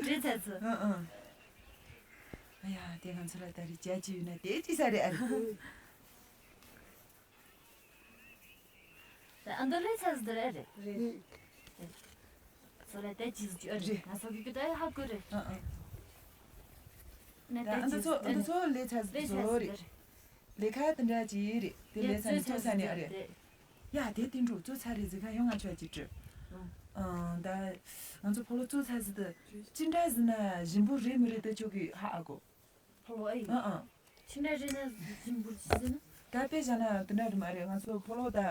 རེད་ཚ་ཚ། ཨ་ཨ། ཨ་ཡ་དེ་ང་ཚོ་ལ་ད་རེས་རྒྱ་ཅི་ཡོད་ན་དེ་ཅི་ས་རེད་ཨ་རེད། ཨ་མདོ་ལས་ཚ་ཟི་དེ་རེད་རེད། རེད། སོ་རེད་དེ་ཅི་ཟི་ཅི་ཨ་རེད། རེད། ང་ཚོ་གི་གི་ད་ཧ་གོ་རེད། ཨ་ཨ། ནས་ད་ཨ་མདོ་ཚོ་ཨ་མདོ་ཚོ་ལས་ཚ་ཟི་ལས་ཚ་ཟི་རེད། ལས་ཁ་དེ་འདྲ་ཅི་རེད་དེ་ལས་ཚ་ནི་ཚོ་ས་ནི་ཨ་རེད། ཡ་དེ་དེ་འགྲོ་ཚོ་ཚ་རེད་ཟི་ཁ་ཡོང་ང་ཆོ་ཅི་སྤྲོད། ཨང་ད་ང་ཚོ་ཕོ་ལོ་ཚོ་ཚ་ཟི་དེ་ཅི་འདྲ་ཟི་ན་ཞིམ་པོ་རེད་མི་རེད་དེ་ཆོ་གི་ཧ་ཨ་གོ། ཕོ་ལོ་ཨེ། ཨ་ཨ། ཕྱི་འདྲ་རེད་ན་ཞིམ་པོ་ཅི་ཟེར་ན། ད་དཔེ་བཞག་ན་དེ་འདྲ་རེད་མ་རེད། ང་ཚོ་ཕོ་ལོ་ད་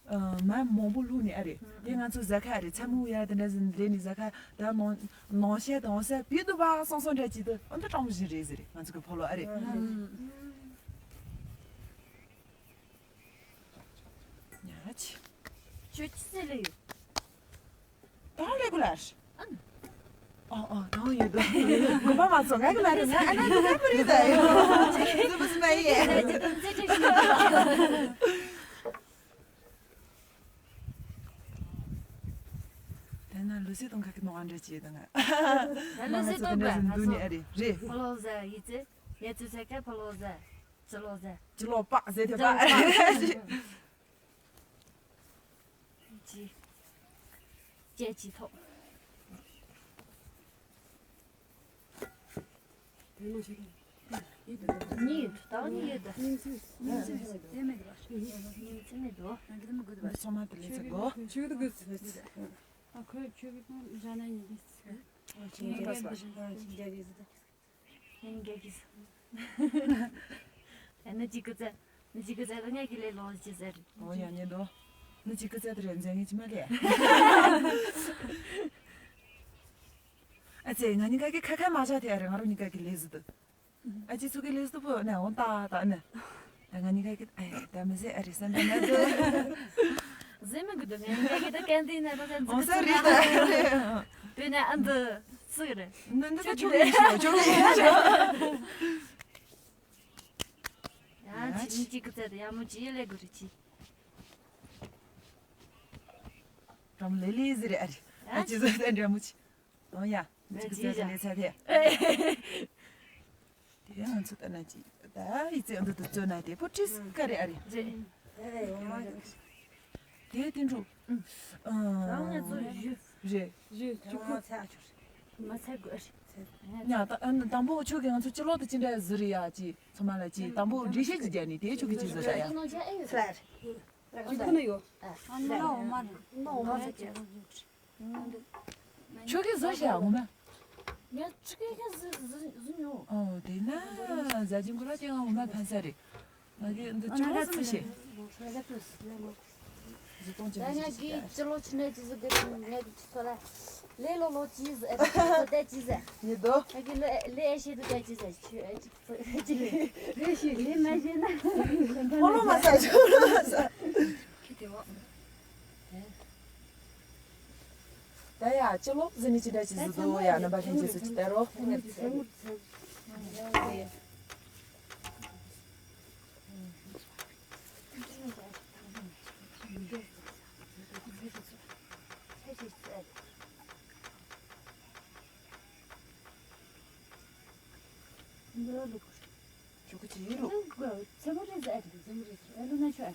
མ་མང་པོ་བླུགས་ནས་ཨ་རེད། དེ་ང་ཚོ་ཟ་ཁ་ཨ་རེད། ཚ་མོ་ཡ་དེ་འདྲ་ཟིན་རེད་ནི་ཟ་ཁ་ད་ནང་ནང་ཤ་དང་ཟ་བི་དུ་བ་སོང་སོང་འདྲ་ཅི་དུ་ཨ་འདི་སྤྲང་པོ་ཞིག་རེད་ཟེར་རེད་ང་ཚོ་གི་ཕོ་ལོ་ཨ་རེད། ཉ་ཆི། ཁྱོད་ཅི་ཟེར་ལེ་ཡོད། ད་རེ་གུ་ལར། ཨ་ཨ་ད་ཡོད་དོ། གོ་པ་མ་སོང་ང་གི་ལ་རེ་ང་ཨ་ན་གི་ལ་པུ་རི་ད་ཡོད། ཙི་པུ་སི་མ་ཡེ། དེ་ན་ལུ་སི་ཏོང་ཁ་གི་ནོ་ཨན་རེ་ཅི་དང་ང་། ལུ་སི་ཏོང་ཁ་འདུ་ནི་ཨ་རེ་རེ། ཕོ་ལོ་ཟ་ཡི་ཙི། ཡ་ཙི་ཟ་ཁ་ཕོ་ལོ་ཟ། ཅི་ལོ་ཟ། ཅི་ལོ་པ་ཟེ་དེ་པ། ཅི། ཅེ་ཅི་ཐོག་གཉིས་ཡོད་དོ། གཉིས་ཡོད་དོ། གཉིས་ཚོས་གཉིས་ཚོས་དེ་མེད་དོ། གཉིས་ཚོས་མེད་དོ། ང་གི་དེ་མི་དགོས་དོ། འདི་ཚང་མ་དེ་ལས་ཚེ་གོ། ཆུ་གི་དགོས་ཚེ། ཨ་ཁོས་ཆུ་གི་ཐོང་ར་ན་ཡིན་དེ་ཚེ། ཨ་ཆིང་རྒྱ་གི་ཟེར། ཨ་ཆིང་རྒྱ་གི་ཟེར། ཡིན་རྒྱ་གི་ཟེར། ཨ་ནི་ཅི་གི་ཚེ། ནི་ཅི་གི་ཚེ་ལ་ངས་གི་ལས་ལོ་ཅི་ཟེར། ཨོ་ཡ་ཉན་དོ། ནི་ཅི་གི་ཚེ་དེ་རེད་འཛེ་ངས་ཅི་མ་ལས། ཨ་ཙེ་ང་གཉིས་ཀ་གི་ཁ་ཁ་མ་བྱ་དེ་ཨ་རེ་ང་རོ་གཉིས་ཀ་གི་ལས་ཟི་དུ། ཨ་ཅེ་ཚུ་གི་ལས་སུ་པོ་ནས་འོང་ཏག་ཏག་ནས། ད་ང་གཉིས་ཀ་གི་ཨ་ཡ་ད་མི་ཟེར་ཨ་རེ་བསམ་པ་ན་དུ། ཟེར་མི་དགོས་དུ་ངས་ངས་གི་ད་གན་དེ་ནས་ད་གན་འོང་ས་རེད་ད་རེད། དེ་ནས་ཨ་འདི་སུ་གི་རེད། འདི་འདི་ད་ཆོ་གི་ཡིན་ཤོ་ཆོ་གི་ཡིན་ཤོ། ཡ་ཅི་ནི་ཅི་གི་ཚད་ཡ་མོ་ཅི་ཡེ་ལས་དགོས་རེད་ཅི། རམ་ལེ་ལེ་ཟེར་རེད་ཨ་རེ། ཨ་ཅི་ཟེར་ད་འདྲ་མོ་ཅི། ཨོ་ཡ། ང་ཅིག་ཙེ་ཙེ་ནས་ཚ་ཐེ། དེ་ང་ཚོ་ལྟ་ན་ཅི། ད་ཡི་ཙེ་འདི་དུ་ཙོ་ན་དེ་པོ་ཏྲིས་ཀ་རེ་ཨ་རེ། རེད། དེ་དེ་འགྲོ། རང་ང་ཚོ་ཞུ། རེད། ཞུ་ཅུ་ཀུ། མ་ཚད་དགོས། ཉ་ད་དང་པོ་ཆོ་གི་ང་ཚོ་ཅི་ལོ་དུ་ཅི་འདྲ་ཟི་རི་ཡ་ཅི་ཚོ་མ་ལ་ཅི་དང་པོ་འགྲེལ་བཤད་ཅི་རྒྱ་ནི་དེ་ཆོ་གི་ཅི་ཟི་ད་ཡ། ཅི་ཀུ་ན་ཡོ། ཨ་ན་ལ་འོ་མ་ན། འོ་མ་ཟེར་ཅི། ཆོ་གི་ཟོ་ཤ་འོ་མ། ཡ་ཆོ་གི་ཁ་ཟི་ཟི་ཟི་ཉོ། ཨོ་དེ་ན་ཟ་ཅིང་གུ་ར་ཅིང་འོ་མ་ཕན་ས་རེད། ང་གི་འདི་ཆོ་གི་ཟི་མི་ཤེས། ཟི་སྟོང་ཅིག་ད་ང་གི་ཅི་ལོ་ཆུ་ནས་ཅི་ཟི་གི་ང་གི་ཆུ་ཚོ་ལ་ལེ་ལོ་ལོ་ཅི་ཟི་ཨེ་ད་ཅི་ཟི། ཉེ་དོ། ང་གི་ལེ་ལེ་ཨེ་ཤེས་དུ་ད་ཅི་ཟི་ཆུ་ཨེ་ཅི། ལེ་ཤེས་ལེ་མ་ཤེས་ན། ཕོ་ལོ་མ་ཟ་ཆུ་ལོ་མ་ཟ། ཁྱི་དེ་བ། ད་ཡ་ཅི་ལོ་ཟི་ནི་ཅི་འདྲ་ཅི་ཟི་དོ་ཡ་རྣམ་པ་ལྷན་ཅི་ཟི་ཅི་ད་རོ། འདི་ལ་ལུག་ཞུ་གི་ཅི་ཡིན་རུ། ཚེ་མོ་རེད་ཟེར། ཚེ་མོ་རེད་ཟེར། ལུག་ན་ཆོ་ཨ།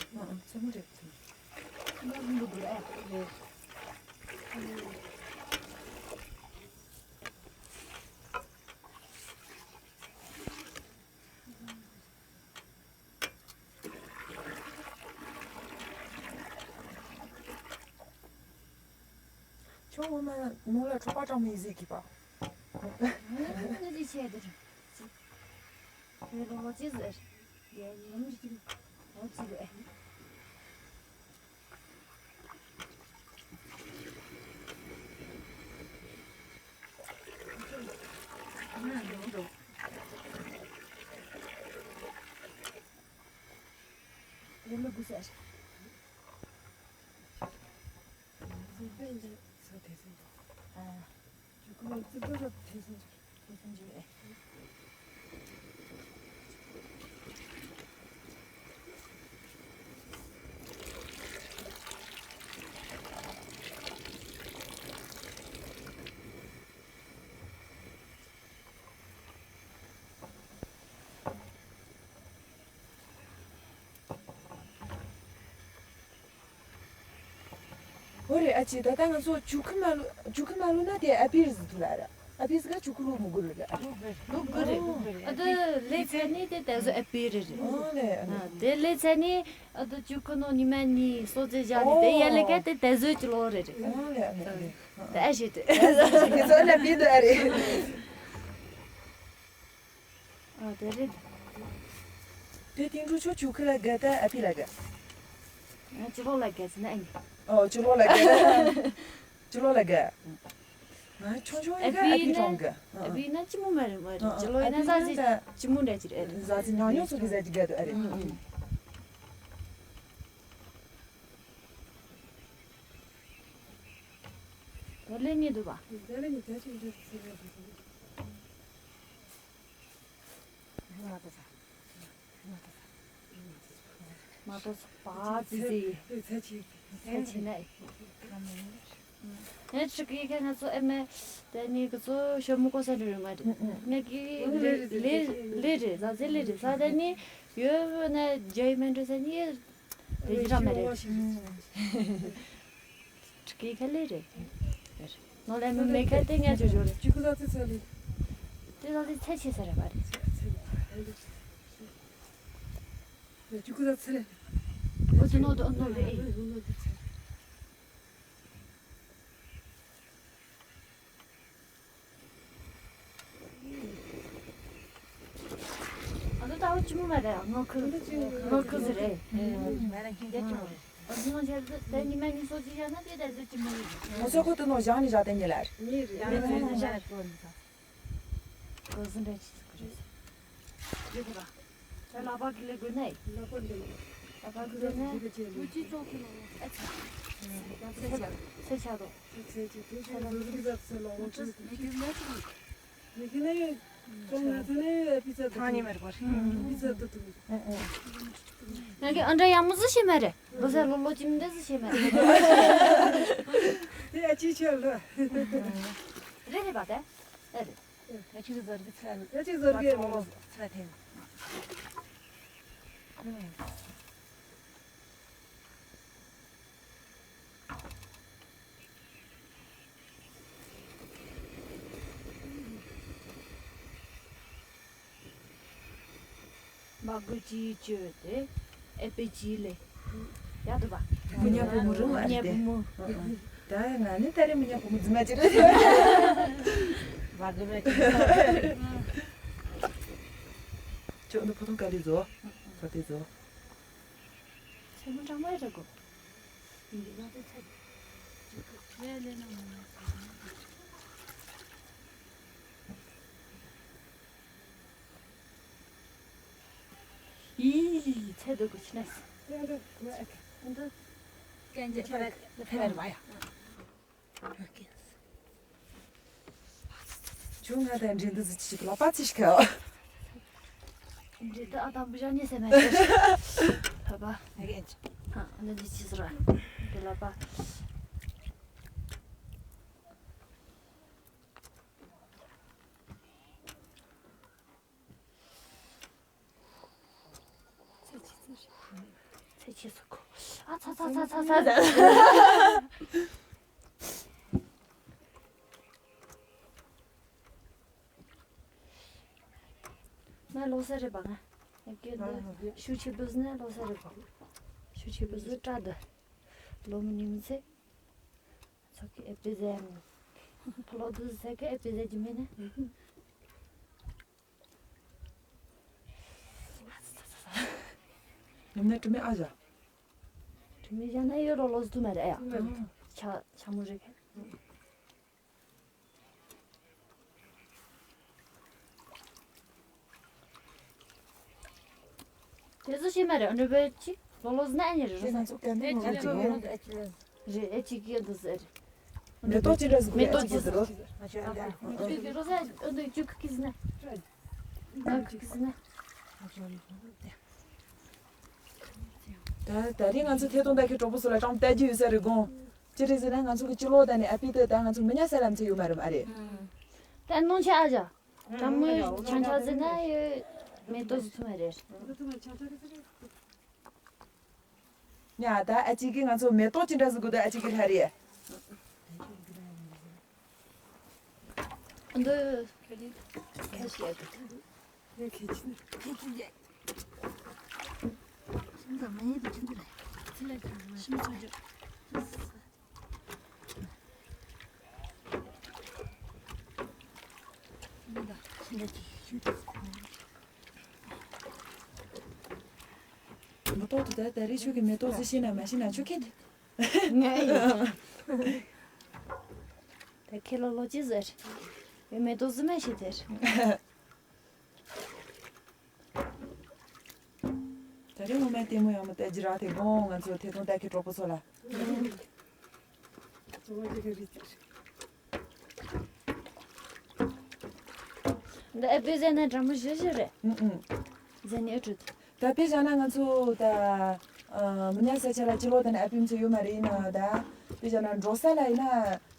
ཚེ་མོ་རེད་ཚེ་མོ། ལུག་རེད། ཁྱོད་འོ་མ་ནང་ལ་ཁྲོག་པ་གྲང་མོ་ཡིན་ཟེར་གི་པ། ང་ཅི་བྱས་དེ་རེད། ཁྱོད་ལོ་ཅི་ཟེར། ཡ་ཡིན་ཅི་ལོ་ཅི་རེད། འོ་རེད། ཨ་ཅེ། ད་ལྟ་ང་ཚོ་ཇུ་ཁི་མ་ལུ་ཇུ་ཁི་མ་ལུ་ན་དེ་ཨ་པི་རི་ཟི་ཐུ་ལ་ར། ཨ་པི་ཟི་ག་ཇུ་ཁི་ལུ་མུ་གུ་རུ་ར། ལུ་གུ་རེད། ཨ་དུ་ལེ་ཚ་ནི་དེ་དེ་ཟོ་ཨ་པི་རི་རེད། ཨོ་ལེ། ཨ་ལེ། དེ་ལེ་ཚ་ནི་ཨ་དུ་ཇུ་ཁི་ནོ་ཉི་མ་ནི་སོ་ཙེ་ཇ་ནི་དེ་ཡ་ལེ་ག་དེ་དེ་ཟོ་ཅི་ལོ་རེད་རེད། ཨོ་ལེ། ཨ་ལེ། ཨ་ལེ། དེ་ཨ་ཞེ་དེ། ཨ་ཞེ་དེ་ཟོ་ན་པི་དུ་ཨ་རེད། ཨ་དེ་རེད། དེ་ཏིང་ཀྲུ་ཆོ་ཇུ་ཁི་ལ་དགའ་ད་ཨ་པི་ལ་དགའ། ང་ཅི་ལོ་ལ་དགའ་ཟེར་ན་ཨ་ནི། ཨོ་ཅི་ལོ་ལ་དགའ། ཅི་ལོ་ལ་དགའ། ང་ཆུང་ཆུང་ཡིན་ཨ་ག་ཨ་པི་པི་ན་ཀྲང་དགའ། ཨ་པི་ན་ཅི་མོ་མ་རེད་མ་རེད། ཨ་ཅི་ལོ་ཡིན་ན་ཨ་པི་ཟ་ན་ཅི་ད་ཅི་མོ་འདྲ་ཅི་རེད། ཟ་ཅི་ཉག་ཉོག་ཚོ་གི་ཟ་ཅི་དགའ་འདུག་ཨ་རེད། ཨ་ཨ། ད་ལེ་ཉེ་འདུག་པ། ད་ལེ་ཉེ་ད་ཅི་འདྲ་ཟེར་རེད། མ་ཏོག་པ་ཙི་ཙི། ཚ་ཆེ་ན། ངས་ཆུ་ཀི་ཁ་ང་ཚོ་ཨེ་མེ་དེ་ནི་ག་ཚོ་ཞོ་མོ་ཀོ་ས་འདྲ་རུ་མ་རེད། ངས་ཀི་ལེ་ལེ་ལེ་རེད། ཟ་ཟེ་ལེ་རེད། ཟ་དེ་ནི་ཡོད་ན་ཇེ་མེན་འདྲ་ཟེར་ནི་རེད་ཀྱི་ར་མ་རེད། ཁྲི་ཁ་ལེ་རེད། ནོ་ལེ་མི་མེ་ཁ་དེ་ངས་ཇོ་ཇོ་རེད། ཅི་ཁུ་ཟ་ཚེ་ཚེ་ལེ། དེ་ཟ་ཚེ་ཚེ་ཆེ་ས་རེད་པ་རེད། ཅི་ཁུ་ཟ་ཚེ་ལེ། ཨོ་ཅི་ནོ་དོ་ནོ་ལེ། ཨ་ནི་ད་འོ་ཅི་མོ་མ་རེད། ངོ་ཁུ་ངོ་ཁུ་ཟེར་རེད། ཨ་ནི་ང་ཆ་ད་ཉི་མ་ཉི་སོ་ཅི་བྱ་ན་དེ་ད་ཟེར་ཅི་མོ་རེད། ངོ་སོ་ཁོ་ཏུ་ནོ་བཞག་ནི་བཞག་དེ་ཉི་ལ་རེད། ཡང་ན་ཚོད་ན་བཞག་གོ་ནི་ད། གོ་སུ་འདྲ་ཅི་ཟེར་གི་རེད། རེད་པ། ད་ལག་པ་གི་ལེ་དགོས་ནས། ལག་པ་འདི་ལ། ལག་པ་གི་ལེ་ནས། འུ་ཅི་ཙོག་གི་ལོ། ཨ་ཚ། ཚེ་ཆ་དོ། ཚེ་ཆ་དོ། ཚེ་ཆ་དོ། ཚེ་ཆ་དོ། ཚེ་ཆ་དོ། མི་ཁི་ནས་ཀྲོང་ནས་ཚེ་ནས་པི་ཙ་ཐང་ནས་མེར་པར། པི་ཙ་དུ་དུ། ང་གི་ཨ་འདྲ་ཡག་མོ་ཟི་ཤེས་མ་རེད། ལོ་ས་ལོ་ལོ་ཅི་མི་འདྲ་ཟི་ཤེས་མ་རེད། དེ་ཨ་ཅི་ཆེ་ལ། རེད་རེད་པ་དེ། ཨེ་རེད། ད་ཅིག་ཟོར་གི་ཚ་ལ། ད་ཅིག་ཟོར་གི་ཚ་ལ་ཚ་ཐེན། མ་གུ་ཅི་བཅོས་ཏེ་ཨེ་པེ་ཅི་ལེ། ཡག་འདུག་པ། མི་ཉག་བུ་མོ་རུ་མ་མི་ཉག་བུ་མོ། ད་ང་ནི་ད་རེས་མི་ཉག་བུ་མོ་རྫུན་མ་ཅི་རེད། མ་གུ་མ་ཅི། ཁྱོད་འདི་ཕོ་ཐོང་ག་རེ་བཟོ། ས་དེ་བཟོ། ཆེན་མོ་གྲང་མོ་རེད་གོ། འདི་ང་ཚོ་ཚེ། ལས་ལས་ན་མ་ན་ཚེ། ཡི་ཚེ་འདུག་གི་ཕྱི་ནས། འདི། གན་རྒྱ་ཕེ་ར་ཕེ་ར་མ་ཡ། ཁྱོད་ང་དང་འབྲེལ་འདི་ཟི་ཅིག་ལ་པ་ཚིག་ཤིག་ག་འབྲེལ་འདི་ཨ་དང་བུ་ཞང་གཉིས་སེ་མ་ཤེས། ཕ་པ། ཨ་འདི་འདི་ཅི་ཟེར་བ། འདི་ལ་པ། ཚེ་ཆེ་ཚེ་ཆེ་སོ་ཁོ། ཨ་ཚ་ཚ་ཚ་ཚ་ཚ། ང་ལོ་ས་རེད་པ་ང་། ང་སྐད་འདི་ཤུགས་ཆེ་བུ་ཟིན་ན་ལོ་ས་རེད་པ། ཤུགས་ཆེ་བུ་ཟིན་སྐྲ་འདི། ལོ་མི་ཉི་མི་ཚེ། ཚོགས་ཀྱི་ཨེ་པི་ཟེར་ནི། ཕ་ལོ་འདི་ཟེར་གི་ཨེ་པི་ཟེར་གྱི་མེད་ནི། ཉམས་ནས་དྲི་མེད་ཨ་བཞག་དྲི་མེད་བཞག་ན་ཡོད་རོ་ལོ་སུ་མ་རེད་ཨ་ཡ། ཆ་ཆ་མོ་རེད་གི། དེ་ཚོ་ཤེས་མ་རེད་འདྲ་བོ་ཅི། ལོ་ལོ་ཟ་ན་ཨ་ནི་རེད་རོ་ས། ང་ཚོ་ག་འདི་ང་ཚོ་ཡོད། རེད་ཨེ་ཅིག་གི་འདུག་ཟེར། མེ་ཏོག་ཅི་འདྲ་ཟེར། མེ་ཏོག་ཅི་ཟེར་རོ། ཅིག་གི་རོ་ས་ཨ་འདི་ཅུ་ཁ་ཁི་ཟེར་ན། ང་ཁི་ཟེར་ན། ད་ད་རིང་ང་ཚོ་ཐད་གཏོང་ལྟ་མཁན་གྲོགས་པོ་ཚོ་ལ་ཀྲང་ལྟ་རྒྱུ་ཡོད་ས་རེད་དགོངས། ཅི་རེད་ཟེར་ན་ང་ཚོ་གི་སྤྱི་ལོ་ད་ནི་ཨ་ཕི་ཏི་ད་ང་ཚོ་མི་ཉག་ས་ལམ་ཚེ་ཡོད་མ་རེད་མ་རེད། ད་ནོ་ཆ་ཨ་ཇ། ད་མོ་ཆང་ཆ་ཟེར་ན་ཡོད་མེ་ཏོག་ཟེར་ཐུབ་མ་རེད། ཉ་ད་ཨ་ཅིག་གིས་ང་ཚོ་མེ་ཏོག་ཅི་འདྲ་ཟེར་དགོས་ད་ཨ་ཅིག་གིས་ལྷ་རེད། འདི་ཁ་ཤས་ཁ་ཤས་ཁ་ཤས། མ་གཏོགས་དུ་ད་ད་རེས་ཆོས་ཀྱི་མེ་ཏོག་ཟི་ཤེས་ན་མ་ཤེས་ན་ཆོས་ཁེ། ང་ཡིན། ད་ཁེ་ལོ་ལོ་ཅི་ཟེར། ཡོད་མེ་ཏོག་ཟི་མ་ཤེས་དེར། ད་རེས་ངོ་མ་ལྟད་མོ་ཡག་མོ་ལྟ་རྒྱུ་རག་དེ་དགོངས། ང་ཚོ་ཐད་གཏོང་ལྟ་མཁན་གྲོགས་པོ་ཚོ་ལ། འདི་ཨེ་པེ་ཟེར་ན་འདྲ་མོ་ཞེ་ཞེ་རེད། ཨུ་ཨུ། ཟེར་ནས་ཨེ་ཁྲུད། ད་དཔེ་བཞག་ན་ང་ཚོ་ད་ཨ་མི་ཉག་ས་ཆ་ལ་སྤྱི་ལོ་དེ་ནས་ཨ་ཕིམ་ཚོ་ཡོད་མ་རེད། ཡིན་ན་ད་དཔེ་བཞག་ན་འབྲོག་ས་ལ་ཡིན་ན་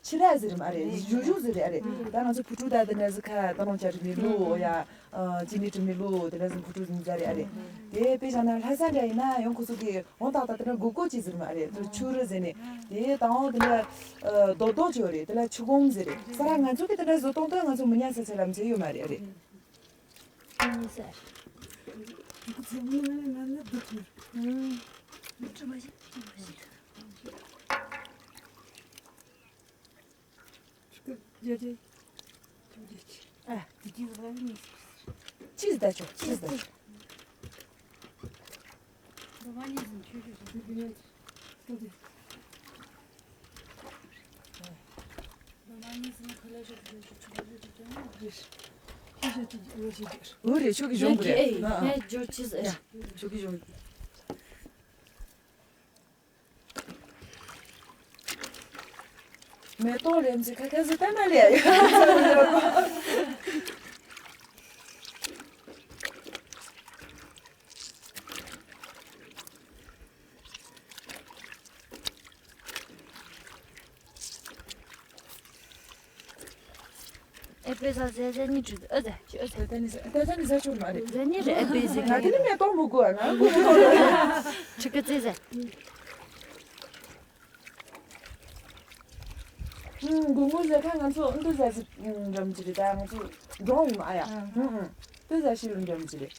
ཕྱི་ར་ཟེར་མ་རེད། ཞུ་ཞུ་ཟེར་རེད་ཨ་རེད། ད་ང་ཚོ་བུ་ཕྲུག་ད་དེ་འདྲ་ཟེར་ཁ་ད་ནང་བཅར་མི་ལུག་ཡ། ཨ་ཅི་ནི་དྲི་མི་ལུག་དེ་འདྲ་ཟེར་བུ་ཕྲུག་ཟིན་ཟེར་རེད་ཨ་རེད། དེ་དཔེ་བཞག་ན་ལྷ་ས་འདྲ་ཡིན་ན་ཡང་ཁོ་ཚོ་གི་འོང་ཏག་ཏག་དེ་འདྲ་གོ་གོ་ཅི་ཟེར་མ་རེད། དེ་ཆུ་རུ་ཟེར་ནས་དེ་ད་འོང་དེ་འདྲ་རྡོག་རྡོག་ཅིག་ཡོད་རེད། དེ་ལ་ཆུ་སྒོམ་ཟེར་རེད། ས་ར་ང་ཚོ་གི་དེ་འདྲ་བཟོ་སྟངས་དེ་ང་ཚོ་མི་ཉག་ས་ཆ་ལ་མཇལ་ཡོད་མ་རེད་ཨ་རེད། ཨུམ། ཅི་ཟེར་ཆོག་ཅི་ཟེར་ཆོག་འུ་རེ་ཆོག་གི་གཞུང་གི་རེད། ངས་ཇོ་ཅི་ཟེར། ཆོག་གི་གཞུང་། མེ་ཏོག་ལེམ་ཅིག་ཁ་ཁ་ཟིག་བལྟས་ན་ལས། ཨེ་པེ་ས་ཟེ་ཟེ་ནི་ཅུ་ཨ་ཟེ་ཅུ་ཨ་ཟེ། ད་ནི་ཟེ་ད་ནི་ཟེ་ཆུ་མ་རེད། ཟེ་ནི་རེད་ཨེ་པེ་ཟེ་ང་གི་ནི་མེ་ཏོག་མུ་གུ་ཨ་ང་གུ་མེ་ཏོག་ཆི་གི་ཙེ་ཟེ། ཨུམ། དགུང་མོ་ཟེར་ཁ་ང་ཚོ་ཨུ་འདུ་ཟ་ཟི་འགྲམ་གྱི་རེད། ད་ང་ཚོ་འགྲོ་ཡིན་མ་ཨ་ཡ། ཨུམ་ཨུམ། ཏུ་ཟ་ཤི་ལུ་འགྲམ་གྱི་རེད།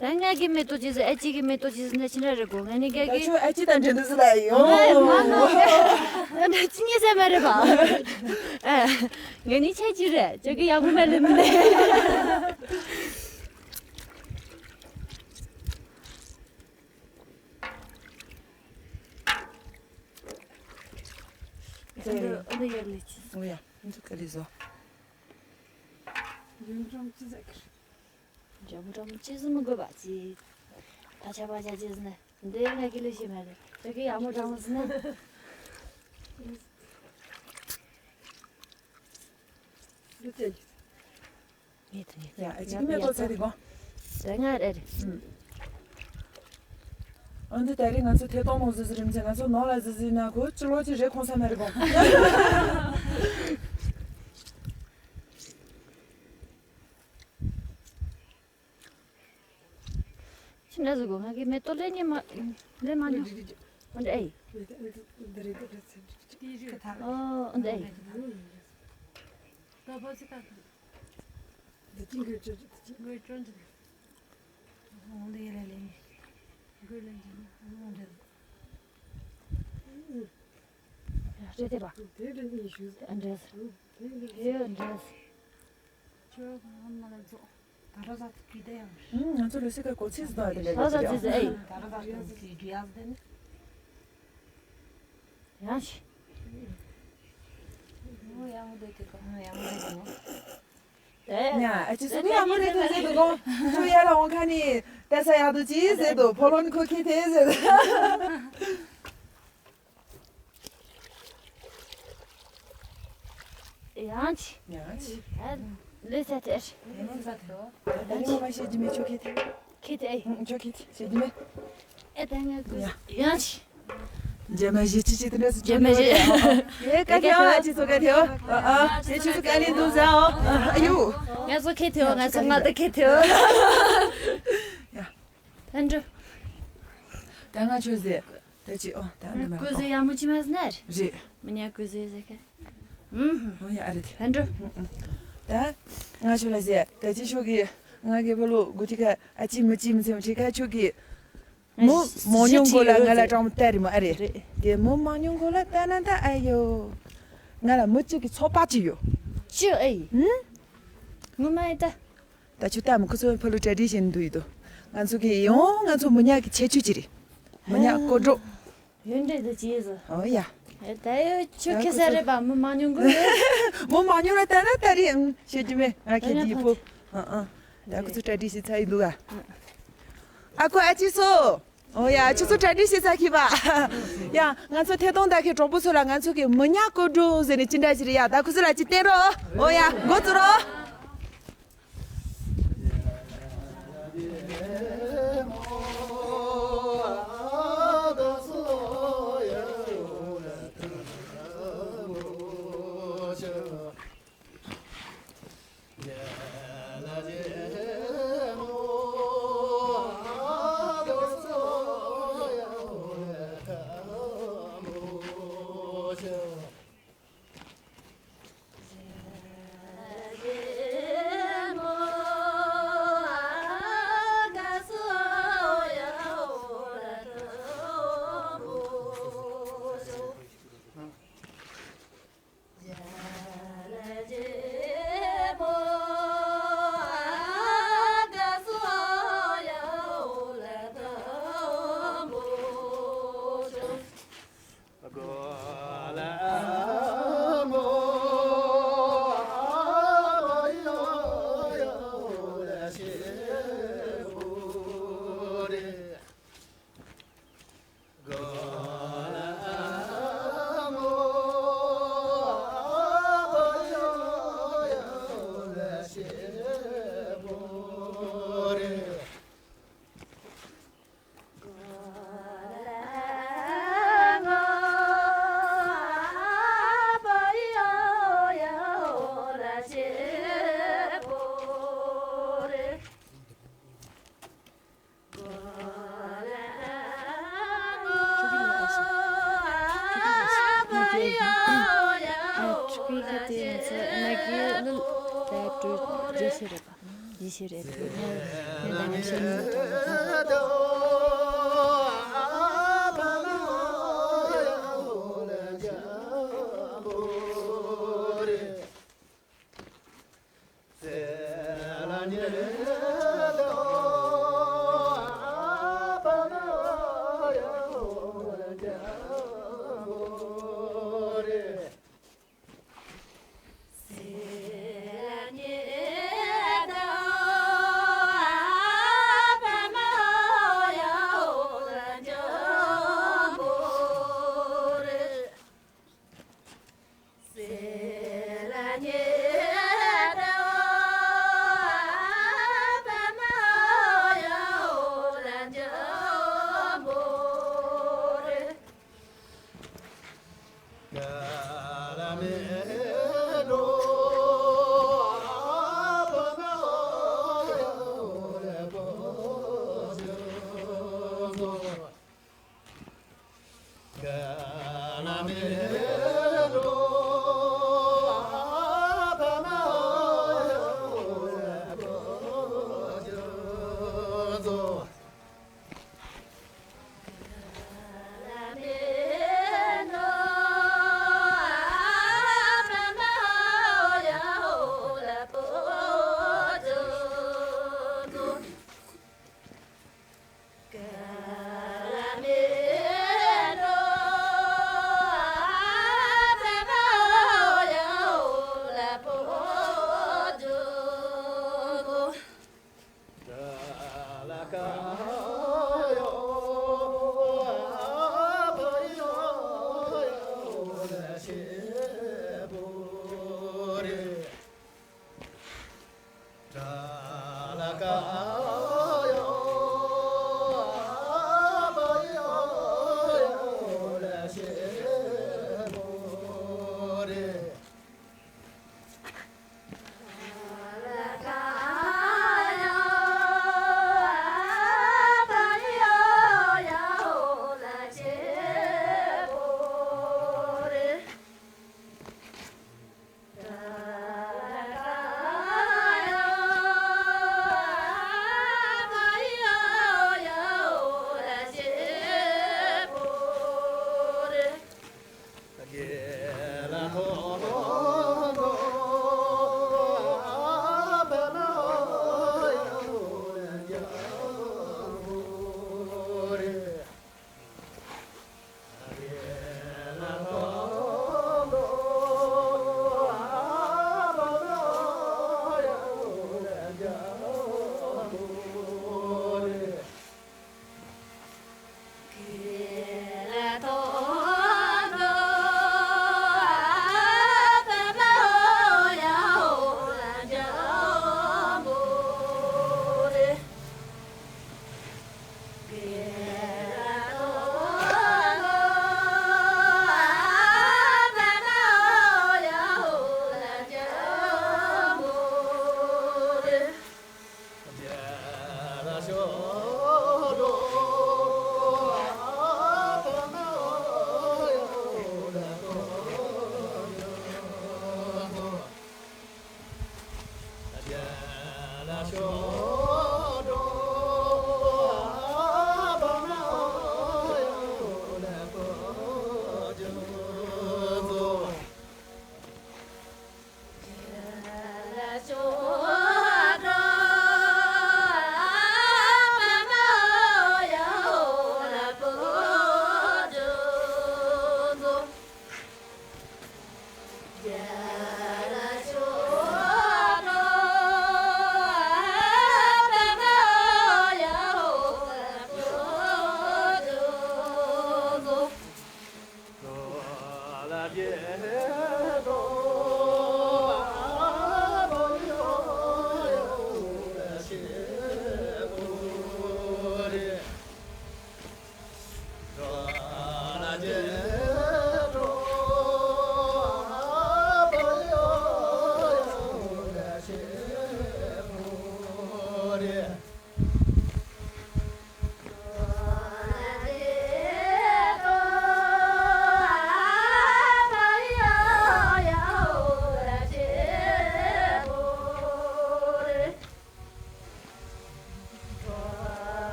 ད་ང་གི་མེ་ཏོག་ཅི་ཟེར་ཨ་ཅི་གི་མེ་ཏོག་ཅི་ཟེར་ན་ཕྱི་འདྲ་རེད་གོ་ང་ནི་ཀ་ད་གི་ཁྱོད་ཨ་ཅི་དང་འབྲེལ་འདུག་ཟེར་ལ་ཡོང་། ང་ནི་ཅི་ཉེ་ས་མ་རེད་པ། ཨ། ང་ནི་ཆ་ཅི་རེད་ཅག་གི་ཡག་པོ་མ་ལེན་མི་ལེ། ཟེར། ཨ་ནི་ཡར་ལས་ཅི། ཨོ་ཡ། འདི་ག་ལས་བཟོ། འཇམ་འཇམ་ཅི་ཟེར་གི། འཇམ་འཇམ་ཅི་ཟེར་མི་དགོས་པ་ཅི། ད་ཆ་པ་ཆ་ཅི་ཟེར་ན་འདི་ང་གི་ལས་ཤེས་མ་རེད། ད་གི་ཡག་མོ་འདྲ་མོ་ཟེར་ན། འདི་ཅི། ངས་དེ་ནས་ཡ་ཨ་ཅིག་མེ་ཏོག་ཚ་དེ་གོ། ཟ་ང་རེ་རེ། ཨ་འདི་ད་རེས་ང་ཚོ་ཐད་གཏོང་ནང་ཟི་ཟི་རིམ་ཚེ་ང་ཚོ་ནང་ལ་ཟི་ཟི་ན་ཁོ་ཅི་ལོ་ཅི་རེད་ཁོང་ས་མ་རེད་གོ། ཕྱི་ནས་ཟི་གོ་ང་གི་མེ་ཏོག་ལེན་ཉེ་མ་ལེན་མ་མྱོང་། འདི་ཨེ། ཨོ་འདི་ཨེ། ད་བ་ཟི་ད། འདི་ཅི་འགོས་ཅོ་ཅི་ཅི། འགོས་ཅོ་འདི། འོང་འདི་ལ་ལེ། འགོས་ལེ་འདི་འོང་འདི། རེད་དེ་ར། དེ་རེད་འདི་ཞུ། འདྲེས། དེ་འདི། དེ་འདྲེས། ཅོ་གང་མ་ལ་ཛོ། ད་ར་ཟ་གི་དེ་ཡང་། ང་ཚོ་ལུ་སི་ཀ་གོ་ཚིག་ཟ་དེ་ལེ། ད་ར་ཟ་ཟི་ཟི་ཨེ། ད་ར་ཟ་གི་དེ་ཡང་ཟི་དེ་ནི། ཡང་ཞིག་ཡང་མོ་དེ་དེ་ག་ཡང་མོ་དེ་ག་ཡ། ཨ་ཅེ་སུ་ཡ་མོ་རེད་དོ་ཟེར་དུ་གོ། ཁྱོད་ཡ་ལ་འོང་ཁ་ནི་ལྟ་ས་ཡག་དོ་ཅི་ཟེར་དུ་ཕོ་ལོན་ཁོ་ཁེ་ཐེ་ཟེར། ཡང་ཅི། ཡང་ཅི། ལུས་ས་དེར། ད་ནི་མ་ཤེས་ཀྱི་མེད་ཆོ་ཁེ་ཐེ། ཁེ་ཐེ། ཆོ་ཁེ་ཐེ་ཤེས་ཀྱི་མེད། ཨེ་ད་ངས་ཡང་ཅི། རྒྱ་མ་ཞིག་ཅི་ཅི་དེ་འདྲ་སུ་རྒྱ་མ་ཞིག་ཡེ་ཀ་ཐེ་ཨ་ཅི་སོ་ཀ་ཐེ་ཨ། ཨ་ཨ་ཡེ་ཆུ་སུ་ཀ་ལི་འདུག་ཟ་ཨོ། ཨ་ཡུ། ང་ཚོ་ཁེ་ཐེ་ཨོ། ང་ཚོ་ང་ད་ཁེ་ཐེ་ཨོ། ཡ། ད་འགྲོ། ད་ང་ཆོས་ཟེ། ད་ཅི་ཨོ་ད་འདི་མ་ཀུ་ཟེ་ཡ་མུ་ཅི་མ་ཟ་ནར། རེད། མི་ཉག་ཀུ་ཟེ་ཟེ་ཀ། ཨུམ། ཨོ་ཡ་ཨ་རེད། ད་འགྲོ། ད་ང་ཆོས་ལ་ཟེ། ད་ཅི་ཤོག་གི། ང་གི་བུ་ལུ་གུ་ཅི་ཀ་ཨ་ཅི་མུ་ཅི་མི་ཚེ་མ་ཁྲི་ཀ་ཆོག་གི། མུ་མང་ཉུང་གོ་ལ་ང་ལ་ཀྲང་མོ་ཏ་རི་མོ་ཨ་རེད། རེད། དེ་མུ་མང་ཉུང་གོ་ལ་ཏ་ན་ཏ་ཨ་ཡོ། ང་ལ་མུ་ཅི་གི་ཚོགས་པ་ཅི་ཡོ། ཅི་ཨེ་ཡི། ཧུམ། ངོ་མ་ཨེ་ཏ། ད་ཆུ་ཏ་མུ་ཁུ་ཚོ་ཕ་ལུ་གྲ་སྒྲིག་བྱེད་འདུག་ཡོད་དོ། ང་ཚོ་གི་ཡོང་ང་ཚོ་མུ་ཉག་གི་ཆེ་ཆུ་ཅི་རེད། མུ་ཉག་ཀོ་ཀྲོ། ཡོན་ཏན་དུ་བྱས་སོ། ཨོ་ཡ། ད་ཡོད་ཆུ་ཁེ་ས་རེད་པ་མུ་མང་ཉུང་གོ། མུ་མང་ཉུང་ལ་ད་ན་ད་རེད་ཨང་ཤེས་ཀྱི་མེད་ང་ཁྱེད་ཀྱི་ཕོ། ཨ་ཨ། ད་ཁུ་ཚོ་གྲ་སྒྲིག་བྱེད་ཚར་ཡི་འདུག་ག་ཨ་ཁུ་ཨ་ཅི་སོ། ཨོ་ཡ་ཁྱོད་ཚོ་གྲ་སྒྲིག་བྱེད་ཚར་གི་པ། ཡ་ང་ཚོ་ཐད་གཏོང་བདག་གི་གྲོགས་པོ་ཚོ་ལ་ང་ཚོ་གི་མུ་ཉག་ཀོ་ཀྲོ་ཟེར་ནས་ཅི་འདྲ་ཞིག་རེད་ཡ། ད་ཁུ་ཚོ་ལ་ཅི་བསྟན་རོགས། ཨོ་ཡ་འགོ་བཙུགས་རོགས། ཕྲུ་གུའི་ཁ་དེ་ང་ཚོ་ན་གི་ལ་ད་དྲོ་རྒྱས་ཤེས་རེད་པ། རྒྱས་ཤེས་རེད་དེ་ནས་ནས་ད་ང་ཤེས་ནས་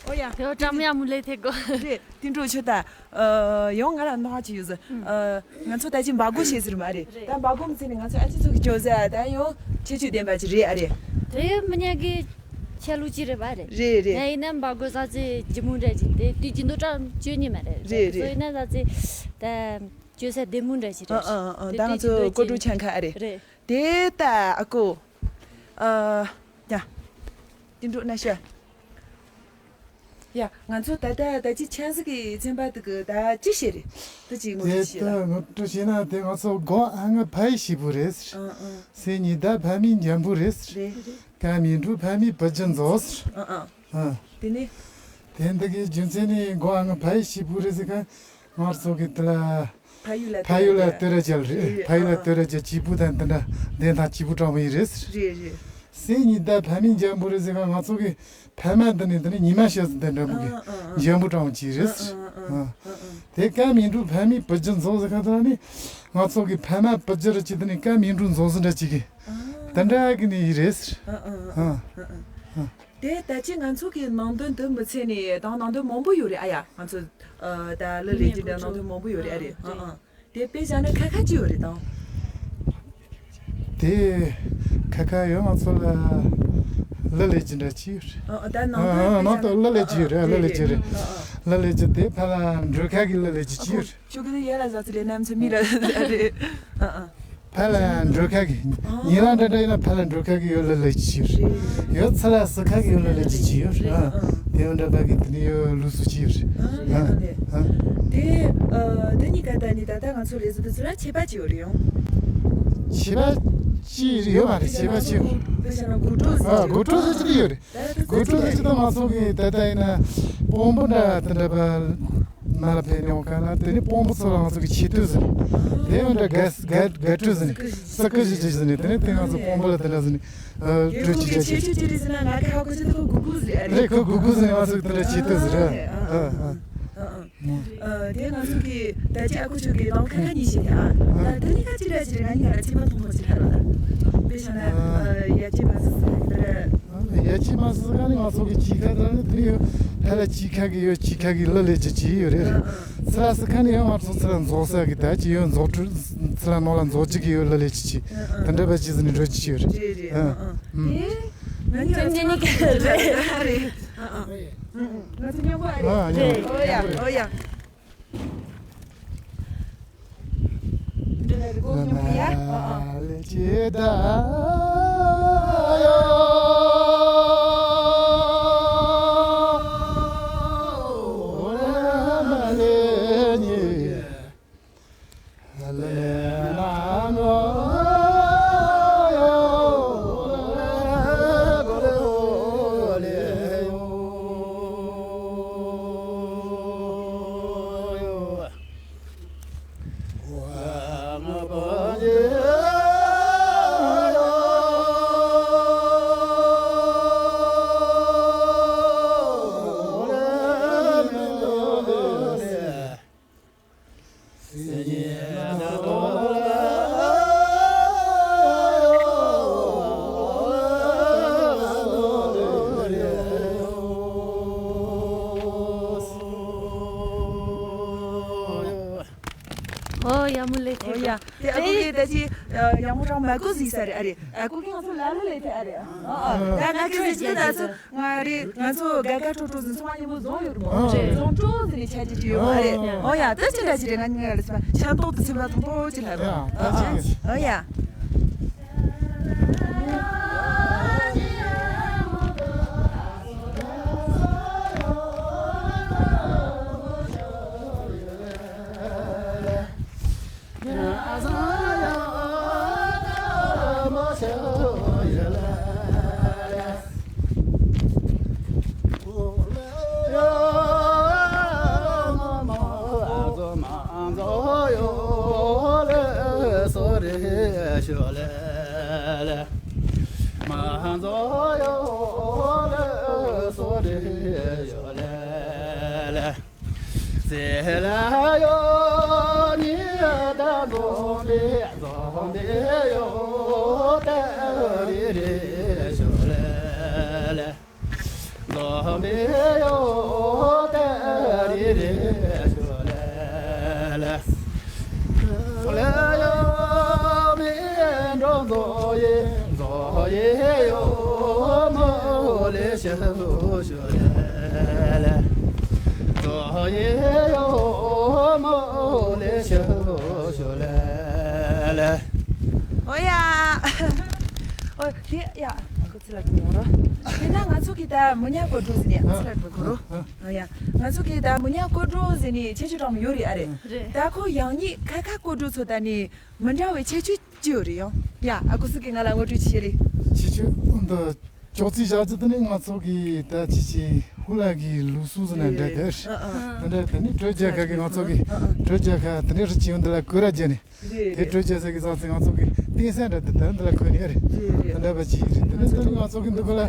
ཨོ་ཡ། དེ་བ་ཀྲམ་ཡ་མུ་ལེ་ཐེ་གོ། རེད། དེ་འགྲོ་ཆོད་ད། ཨ། ཡང་ང་ལ་སྣང་བ་ཅིག་ཡོད་ཟེར། ཨ། ང་ཚོ་ད་ཅི་འབའ་སྒོ་བྱེད་ཟེར་མ་རེད། རེད། ད་འབའ་སྒོ་མི་ཚེ་ནི་ང་ཚོ་ཨ་ཅེ་ཚོ་གི་སྐྱོ་ཟ་ད་ཡང་ཁྱད་ཆོས་ལྡན་པ་ཅིག་རེད། ཨ་རེད། དེ་མི་ཉག་གི་ཆ་ལུགས་ཅིག་རེད་པ། རེད། རེད་རེད། ཡིན་ན་འབའ་སྒོ་ས་ཚེ་ལྗིད་མོ་འདྲ་ཅིག་དེ་དུས་ཀྱི་འདུག་གྲངས་བཅོས་ཉི་མ་རེད། རེད་རེད། སོ་ཡིན་ན་ས་ཚེ་ད་སྐྱོ་ས་བདེ་མོ་འདྲ་ཅིག་རེད། ཨ་ཨ་ཨ། ད་ང་ཚོ་ཀོ་ཀྲུ་ཆང་ཁ་ཨ་རེད། རེད། དེ་ད་ཨ་ཀོ། ཨ། ཡ། དེ་འགྲོ་ན་ཤ། ཡ། ང་ཚོ་ད་ལྟ་ད་ཅི་ཆན་སི་གི་ཚན་པ་དེ་གི་ད་ཅི་བཤད་རེད། ད་ཅི་ངོ་དེ་སྤྲོད་བྱེད་ད་ལ། ངོ་སྤྲོད་བྱས་ན་དེ་ང་ཚོ་སྒོ་ཨ་ང་ཕ་ཡི་ཞིག་པུ་རེད་ཟེར། ཨ་ཨ། སེ་ཉི་ད་ཕ་མི་འཇམ་པོ་རེད་ཟེར། རེད། ཀ་མི་འགྲོ་ཕ་མི་བུ་རྒྱུ་མཛོ་ཟེར། ཨ་ཨ། ཨ། དེ་ནི། དེ་འདི་གི་རྒྱུ་མཚན་ནི་སྒོ་ཨ་ང་ཕ་ཡི་ཞིག་པུ་རེད་ཟེར་ག་ང་ཚོ་གི་དེ་ལ། ཕ་ཡུལ་ལ་ཕ་ཡུལ་ལ་བསྟོད་ར་བྱ་རེད། རེད། ཕ་ཡུལ་ལ་ཨ་ཨ། བསྟོད་ར་བྱ་སྐྱིད་པོ་དང་དེ་འདྲ་བདེན་དང་སྐྱིད་པོ་དྲང་པོ་ཡིན་རེད་ཟེར། རེད་རེད། སེ་ཉི་ད་ཕ་མི་འཇམ་པོ་རེད་ཟེར་ག་ང་ཚོ་གི་ཕ་མ་འདི་ནི་འདི་ནི་ཉི་མ་ཤར་ཟིན་དེ་འདྲ་མོ་གི་ཨ་ཨ་ཨ། འཇམ་པོ་དྲང་པོ་ཅིག་རེད་ཟེར། ཨ་ཨ་ཨ། ཨ། ཨ་ཨ། དེ་ཀ་མི་འགྲོ་ཕ་མི་བུ་རྒྱུ་མཛོ་ཟེར་ག་དེ་ལ་ནི་ང་ཚོ་གི་ཕ་མ་བུ་རྒྱུ་ར་ཅིག་དེ་ནི་ཀ་མི་འགྲོ་མཛོ་ཟིན་འདྲ་ཅིག་གི་ཨ། དེ་འདྲ་གི་ནི་ཡིན་རེད་ཟེར། ཨ་ཨ་ཨ། ཨ། ཨ་ཨ། དེ་ད་ཅི་ང་ཚོ་གི་ནང་དོན་དུ་མི་ཚེ་ནས་དང་ནང་དོན་མང་པོ་ཡོད་རེད། ཨ་ཡ། ང་ཚོ་ཨ་ད་ལ་ལས་ཀྱི་འདྲ་ནང་དོན་མང་པོ་ཡོད་རེད། ཨ་རེད། ཨ་ཨ། དེ་དཔེ་བཞག་ན་ཁ་ཁ་ཅི་ཡོད་རེད་དང་། དེ་ཁ་ཁ་ཡོད། ང་ཚོ་ལ་ལ་ལས་ཀྱི་འདྲ་ཅི་ཡོད་རེད། ཨ་ཨ། ད་ནང་དོན་ཨ་ཨ། དཔེ་ནང་བཞག་དུ་ན་ལ་ལས་ཀྱི་ཡོད་རེད། ཨ་ཨ། ལ་ལས་ཀྱི་རེད། ཨ་ཨ། ལ་ལས་ཀྱི་དེ་ཕ་ལ་འགྲོ་ཁ་གི་ལ་ལས་ཀྱི་ཅི་ཡོད་རེད། ཁྱོད་ཀྱི་ཡ་ལ་ཟ་ཚི་ལེ་ནམ་ཚ་མི་ལ་ཟ་རེད། ཨ་ཨ། ཕ་ལ་འགྲོ་ཁ་གི། ཨ། ཉིན་རང་འདྲ་འདྲ་ཡིན་ན་ཕ་ལ་འགྲོ་ཁ་གི་ཡོད་ལ་ལ་ཅི་ཡོད་རེད། ཡོད་ཚ་ལ་སུ་ཁ་གི་ཡོད་ལ་ལ་ཅི་ཅི་ཡོད་རེད། ཨ། དེ་ཡོད་འདྲ་པ་གི་དེ་ནི་ཡོད་ལུགས་སུ་ཅི་ཡོད་རེད། ཨ། ཨ། དེ་ཨ་དེ་གཉིས་ཀ་ད་ནི་ད་ལྟ་ང་ཚོ་ལས་ཟ་དུ་ཚུར་ལ་ཆད་པ་ཅི་ཡོད་རེད་ཡོང་། ཆད་པ་ཅི་ཡོད་མ་རེད། ཆད་པ་ཅི་ཡོད་རེད། དེ་བྱས་ན་དགོད་བྲོ་ཟེར། ཨ། དགོད་བྲོ་ཟེར་ཅི་ཡོད་རེད། དགོད་བྲོ་ཟེར་ཅི་ད་ང་ཚོ་གི་ད་ལྟ་ཡིན་ན་དཔོན་པོ་འདྲ་དེ་འདྲ་པ་ནང་ལ་ཕེབས་མྱོང་ག་ན་དེ་ནི་དཔོན་པོ་ཚོ་ལ་ང་ཚོ་གི་ཆེ་བསྟོད་ཟེར། དེ་ཡང་འདྲ་དགའ་དགའ་དགའ་སྤྲོ་ཟེར་ནས་ས་ཀི་ཞིག་ཅིག་ཟེར་ནས་དེ་ནི་དེ་ང་ཚོ་དཔོན་པོ་ལ་དེ་འདྲ་ཟེར་ནས་ཨ་སྤྲོད་ཅིག་བྱ་ཅིག་ཆེ་ཆེ་ཅི་རེད་ཟེར་ན་ང་གི་ཧ་གོ་ཆེ་ད་ཁོ་གུ་གུ་ཟེར་རེད། རེད། ཁོ་གུ་གུ་ཟེར་ནས་ང་ཚོ་གི་དེ་འདྲ་ཆེ་བསྟོད་ཟེར་རེད། ཨ་ཨ། ཨ་ཨ། ཨ། དེ་ང་ཚོ་གི་ད་ཅི་ཨ་ཁུ་ཆོས་ཀྱི་ལོང་ཁ་ཁ་གཉིས་བཤད་དེ་ཨ། ད་དེ་ནི་ཁ་ཅི་ར་ཅི་རེད། ང་གཉིས་ཀ་ལ་ཚིག་མ་མཐོང་མོ་ཅི་ཁ་རོ་ད། དཔེ་བཞག་ན་ཨ་ཡ་ཅི་མ་ཟི་ཟི་དེ་ར། ཡ་ཅི་མ་སི་ཁ་ནི་ང་ཚོ་གི་ཅི་ཁ་དང་ནི་དེ་ཡོད། ཧ་ལ་ཅི་ཁ་གི་ཡོད། ཅི་ཁ་གི་ལ་ལས་ཅི་ཅི་ཡོད་རེད། ཚི་ལ་སི་ཁ་ནི་ཡང་ང་ཚོ་ཚི་ལ་འཛོག་ས་གི་ད་ཅི་ཡོད། འཛོག་ཁྲུ་ཚི་ལ་ནོ་ལ་འཛོག་ཅི་གི་ཡོད། ལ་ལས་ཅི་ཅི་དེ་འདྲ་བ་ཅི་ཟི་ནི་འགྲོ་ཅི་ཅི་ཡོད་རེད། རེད་རེད། ཨ་ཨ། ཨ་ཨ། དེ་ང་ཚོ་ཉེ་ཉེ་གི་རེད། ཨ་ཨ། ང་ཚོ་མཉམ་པོ་ཨ་རེད། ཨ་ཡ། ཨོ་ཡ་ཨོ་ཡ། ཨོ་ཡ་མོ་ལེ་ཐེ། ཨོ་ཡ། དེ་ཨ་ཁུ་གི་ད་ཅི་ཡ་མོ་ཀྲང་མ་ཀོ་ཟིག་ས་རེད། ཨ་རེད། ཨ་ཁུ་གི་ང་ཚོ་ལ་ལ་ལེ་ཐེ་ཨ་རེད། ཨ་ཨ། ད་ང་ཁི་ཟིག་ཅི་ད་ཚོ་ང་རེད། ང་ཚོ་དགའ་དགའ་སྤྲོ་སྤྲོ་ཟིག་ཚོང་བ་མཉམ་པོ་བཟོ་ཡོད་རེད་མོ། ཨ་རེད། བཟོ་སྤྲོ་ཟིག་ནས་ཆ་ཅི་ཅི་ཡོད་མ་རེད། ཨོ་ཡ། ད་ཅི་འདྲ་ཅི་རེད། ང་གཉིས་ཀ་ལ་ཚེ་བ་ཆ་ཏོག་ཏུ་ཚེ་བ་ཐོང་ཐོ་ཅི་ལ་རེད། ཨ་ཨ། ཨོ་ཡ། ཨོ་ཡ། ཨོ་དེ་ཡ། ཚི་ལ་གི་ངོ་ར། དེ་ན་ང་ཚོ་གི་ད་མི་ཉག་སྐོར་བྲོ་ཟེར་ནས། ཚི་ལ་གི་གོ་རོ། ཨ་ཡ། ང་ཚོ་གི་ད་མི་ཉག་སྐོར་བྲོ་ཟེར་ནས་ཁྱད་ཆོས་གྲངས་མང་ཡོད་རེད། ཨ་རེད། རེད། ད་ཁོ་ཡང་ཉིད་ཁ་ཁ་སྐོར་བྲོ་ཚོ་ད་ནི་མི་འདྲ་བའི་ཁྱད་ཆོས་ཅི་ཡོད་རེད་ཡང་། ཡ། ཨ་ཁུ་སི་གི་ང་ལ་ངོ་སྤྲོད་བྱེད་རེད། ཁྱད་ཆོས་འདི་ཅོག་ཙེ་བཞག་རྒྱུ་དེ་ནི་ང་ཚོ་གི་ད་ཁྱད་ཆོས་ཧུ་ལ་གི་ལུགས་སྲོལ་ཟེར་ན་འདྲ་དེ་རེད། ཨ་ཨ། འདི་འདྲ་དེ་ནི་དྲོད་རྒྱལ་ཁ་གི་ང་ཚོ་གི་དྲོད་རྒྱལ་ཁ་དེ་ནི་རི་ཆེན་འདི་ལ་གོས་ར་རྒྱལ་ནས། རེད། དེ་རེད། དྲོད་རྒྱལ་ས་གི་ས་ཚིགས་ང་ཚོ་གི་སྟེང་སེམས་རེད། དེ་དོན་འདི་ལ་གོ་ནི་རེད། རེད་རེད། དེ་འདྲ་བ་ཅིག་རེད། དེ་ནས་དེ་ནི་ང་ཚོ་གི་འདི་ག་ལ་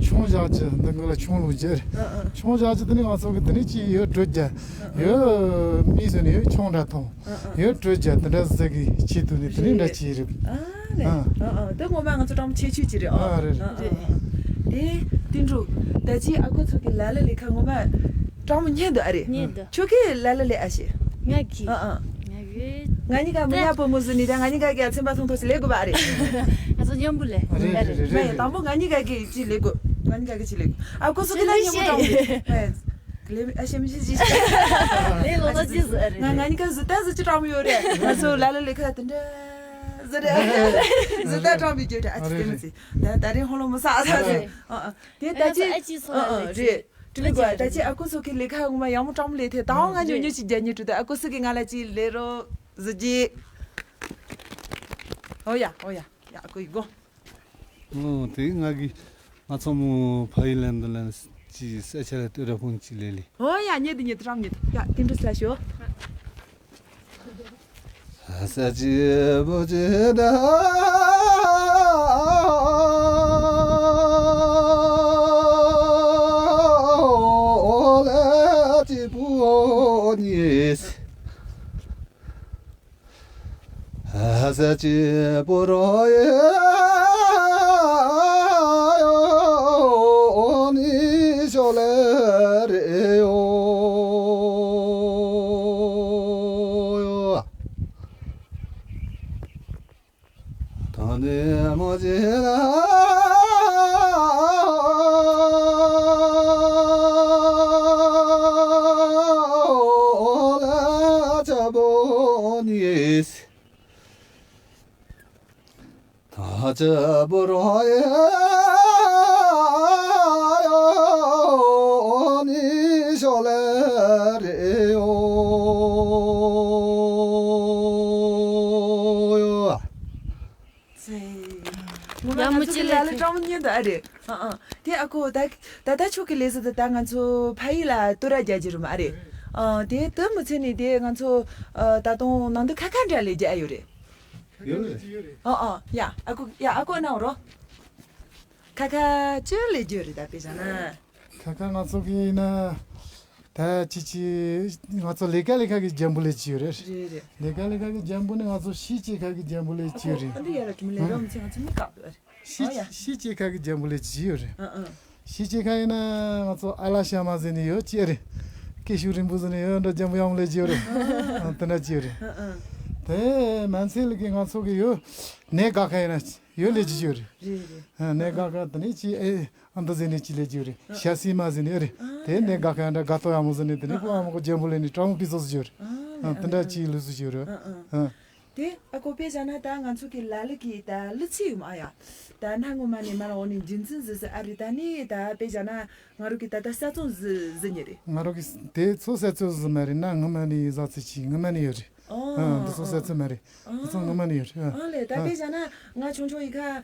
ཆུང་བཞག་ཅི། འདི་ག་ལ་ཆུང་ལུགས་ཅི་རེད། ཨ་ཨ། ཆུང་བཞག་ཅི། དེ་ནི་ང་ཚོ་གི་དེ་ནི་ཅི་ཡོད། དྲོད་རྒྱལ་ཡོད། མི་ཟེར་ནི་ཡོད། ཆུང་འདྲ་མཐོང་ཡོད། དྲོད་རྒྱལ་དེ་འདྲ་ཟེར་གི་ཆེད་དུ་ནི་དེ་ནི་འདྲ་ཅི་རེད། ཨ་ནི། ཨ་ཨ། དེ་ངོ་མ་ང་ཚོ་གྲངས་ཆེ་ཆུ་ཅི་རེད། ཨ་རེད། ཨ་ཨ། དེ་དེ་འགྲོ། ད་ཅི་ཨ་ཁུ་ཚོ་གི་ལ་ལ་ལས་ཁ་ངོ་མ་གྲངས་མང་རྙེད་འདུག་ཨ་རེད། རྙེད་འདུག་ཁྱོད་ཀྱིས་ལ་ལ་ལས་ཨ་ཤེ། ང་གིས། ཨ་ཨ། ང་གིས། ང་གཉིས་ཀ་མི་ཉག་པོ་མོ་ཟིན་ནི་ད་ང་གཉིས་ཀ་གི་ཚན་པ་ཐུང་ཐུང་ཞིག་ལས་དགོས་པ་ཨ་རེད། ང་ཚོ་མཉམ་པོ་ལས། རེད་རེད་རེད། མ་ཡིན། དང་པོ་ང་གཉིས་ཀ་གི་ཅི་ལས་དགོས། ང་གཉིས་ཀ་གི་ཅི་ལས་དགོས། ཨ་ཁུ་ཚོ་གི་ད་མཉམ་པོ་གྲངས་མང་རེད། ལས་ཨ་ཤེ་མི་ཤེ་ཅི་ཞིག་ལས་ལོ་ད་ཅི་ཟིག་ཨ་རེད། ང་ང་གཉིས་ཀ་ཟིག་ད་ཟིག་ཅི་གྲངས་མང་ཡོད་རེད། ང་ཚོ་ལ་ལ་ལས་ཁ་དེ་འདྲ་ཟིག་རེད། ཟིག་ད་གྲངས་མང་ཡོད་རེད། ཨ་ཅི་དེ་མི་ཟིག་ད་ད་རེས་ཧོ་ལོ་མོ་ས་ས་ཟིག་ཨ་ཨ། དེ་ད་ཅི་ཨ་ཅི་སོ་ཨ་ཨ་རེད། དྲི་ལི་གོ་ད་ཅི་ཨ་ཁུ་ཚོ་གི་ལས་ཁ་ངོ་མ་ཡག་མོ་གྲངས་མང་ལས་ཐེ། ད་ང་ཉོ་ཉོ་ཅི་རྒྱ་ཉི་དྲུག་ད་ཨ་ཁུ་ཚོ་གི་ང་ལ་ཅི་ལས་རོ་ཟི་ཅི། ཨོ་ཡ་ཨོ་ཡ་ཡ། ཨ་ཁུ་ཡི་གོ། ཨོ་དེ་ང་གི་ང་ཚོ་མོ་ཕ་ཡི་ལན་དུ་ལན་ཅི་ས་ཆ་ལ་ཏུ་ར་ཕུང་ཅི་ལས་ལི། ཨོ་ཡ། ཉེ་དུ་ཉེ་དུ་གྲངས་ཉེ་དུ་ཡ། དེ་འདྲ་ས་ཤོ། ཡ་མོ་ཅི་ལ་ལ་ཀྲང་མོ་ཉན་དུ་ཨ་རེད། ཨ་ཨ། དེ་ཨ་ཁོ་ད་ད་ལྟ་ཆོ་གི་ལས་ཟི་ད་ད་ང་ཚོ་ཕ་ཡུལ་ལ་ཏུ་ར་རྒྱ་རྒྱུ་རུ་མ་ཨ་རེད། ཨ་དེ་དུ་མི་ཚེ་ནི་དེ་ང་ཚོ་ཨ་ད་དུང་ནང་དུ་ཁ་ཁ་འདྲ་ལས་རྒྱ་ཨ་ཡོད་རེད། ཡོད་རེད། ཨ་ཨ། ཡ་ཨ་ཁོ་ཡ་ཨ་ཁོ་ན་འོ་རོ། ཁ་ཁ་ཅི་ལས་རྒྱུ་རེད་ད་དཔེ་བཞག་ན། ཁ་ཁ་ང་ཚོ་གི་ཡིན་ན། ད་ཅི་ཅི་ང་ཚོ་ལས་ཀ་ལས་ཁ་གི་འཇམ་པོ་ལས་ཅི་ཡོད་རེད། རེད་རེད། ལས་ཀ་ལས་ཁ་གི་འཇམ་པོ་ནི་ང་ཚོ་ཤི་ཅེ་ཁ་གི་འཇམ་པོ་ལས་ཅི་ཡོད་རེད། ཨ་འདི་ཡ་ར་ཅུ་མི་ལས་རོ་མི་ཚེ་ང་ཚོ་མི་བཀག་ཡོད་རེད། ཤི་ཨ་ཡ། ཤི་ཅེ་ཁ་གི་འཇམ་པོ་ལས་ཅི་ཡོད་རེད། ཨ་ཨ། ཤི་ཅེ་ཁ་ཡིན་ན་ང་ཚོ་ཨ་ལ་ཤ་མ་ཟེར་ནི་ཡོད་ཅི་རེད། སྐད་ཤུགས་རིང་པོ་ཟེར་ནི་ཡོད་འདྲ་འཇམ་པོ་ཡང་ལས་ཅི་ཡོད་རེད། ཨ་དེ་འདྲ་ཅི་ཡོད་རེད། ཨ་ཨ། དེ་མན་ཚེ་ལ་གི་ང་ཚོ་གི་ཡོད། ནད་ག་ཁ་ཡིན་ན་ཡོད་ལས་ཅི་ཡོད་རེད། རེད་རེད། ཨ་ནད་ག་ཁ་དེ་ནི་ཅི་ཨེ། ཨ་མདོ་ཟེར་ནས་ཅི་ལས་རྒྱུ་རེད། ཤ་སི་མ་ཟེར་ནས་རེད། དེ་ནས་དགའ་ཁ་འདྲ་དགའ་ཏོ་ཡག་མོ་ཟེར་ནས་དེ་ནས་ཁོ་ཨ་མ་ཁོ་རྒྱན་པོ་ལེན་ནས་ཀྲང་མོ་པི་ཙོ་ཟེར་རྒྱུ་རེད། ཨ་དེ་འདྲ་ཅིའི་ལུས་སུ་རྒྱུ་རེད། ཨ་དེ་ཨ་ཁོ་དཔེ་བཞག་ན་ད་ང་ཚོ་གི་ལ་ལུ་གི་ད་ལུ་ཚིག་ཡོད་མ་ཨ་ཡ། ད་ན་ངོ་མ་ནས་མ་ལ་འོ་ནས་རྒྱུན་འཛིན་ཟི་ཟི་ཨ་རི་ད་ནི་ད་དཔེ་བཞག་ན་ང་རུ་གི་ད་ད་ས་ཚོང་ཟི་ཟི་ཉེ་རེད། ང་རུ་གི་དེ་ཚོ་ས་ཚོ་ཟི་མ་རེད་ན་ངོ་མ་ནས་ཟ་ཚི་ཆི་ངོ་མ་ནས་ཡོད་རེད། ཨ་འདི་ཚོ་ས་ཚོ་མ་རེད། འདི་ཚོ་ངོ་མ་ནས་ཡོད་རེད། ཨ་ལས་ད་དཔེ་བཞག་ན་ང་ཆུང་ཆུང་ཡི་ཁ།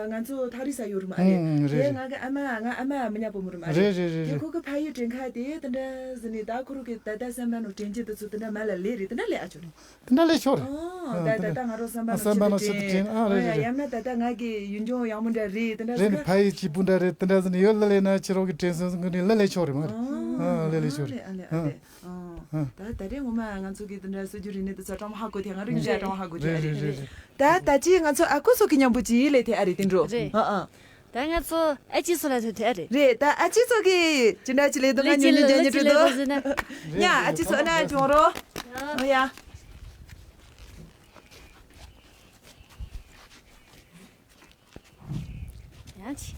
ང་ཚོ་ཐག་རིང་ས་ཡོད་རེད་མ་རེད། ཨུམ་རེད་རེད། ང་གི་ཨ་མ་ང་ཨ་མ་མི་ཉག་པོ་མོ་རེད་མ་རེད། རེད་རེད་རེད་རེད། ཁོ་གི་ཕ་ཡུལ་དྲན་ཁ་དེ་དེ་འདྲ་ཟི་ནི་ད་ཁོ་རུ་གི་ད་ད་སམ་པ་ནོ་དྲན་རྒྱུ་དེ་ཚོ་དེ་འདྲ་མ་ལ་ལས་རེད་དེ་འདྲ་ལས་ཨ་ཆོ་རེད། དེ་འདྲ་ལས་ཆོ་རེད། ཨ་ད་ད་ང་རོ་སམ་པ་ནོ་སམ་པ་ནོ་ཆེ་དྲན་ཨ་རེད་རེད་རེད། ཡང་ན་ད་ད་ང་གི་ཡུལ་ལྗོངས་ཡག་མོ་འདྲ་རེད་དེ་འདྲ་རེད་ཟི་ནི་ཁ། ཕ་ཡུལ་སྐྱིད་པོ་འདྲ་རེད་དེ་འདྲ་ཟི་ནི་ཡོད་ལ་ལས་ན་ཁྱེད་རོག་གི་དྲན་སོང་ཟི་ནི་ལ་ལས་ཆོ་རེད་མ་རེད། ཨ་ལས་ལས་ཆོ་རེད། ཨ་ལས་ཨ་ལས། ད་ད་རེས་ངོ་མ་ང་ཚོ་གི་དེ་འདྲ་སྲོལ་རྒྱུན་རིག་གནས་དེ་ཚོ་ཀྲང་མ་ཧ་གོ་དེ་ང་རང་གི་ཀྲང་མ་ཧ་གོ་དེ་རེད་རེད་རེད། ད་ད་ཅི་ང་ཚོ་ཨ་ཁུ་ཚོ་གི་མཉམ་པོ་ཅི་ལས་དེ་ཨ་རེད་དེ་འགྲོ། རེད། ཨ་ཨ། ད་ང་ཚོ་ཨ་ཅི་ཚོ་ལ་ཐོན་དེ་ཨ་རེད། རེད་ད་ཨ་ཅི་ཚོ་གི་ཅི་འདྲ་ཅི་ལས་དུ་ང་ཉོ་ཉོ་རྒྱ་ཉོ་ཅི་ལས་ཡ་ཨ་ཅི་ཚོ་ཨ་ན་ཅོང་རོ། ཨ་ཡ། ཡང་ཅི།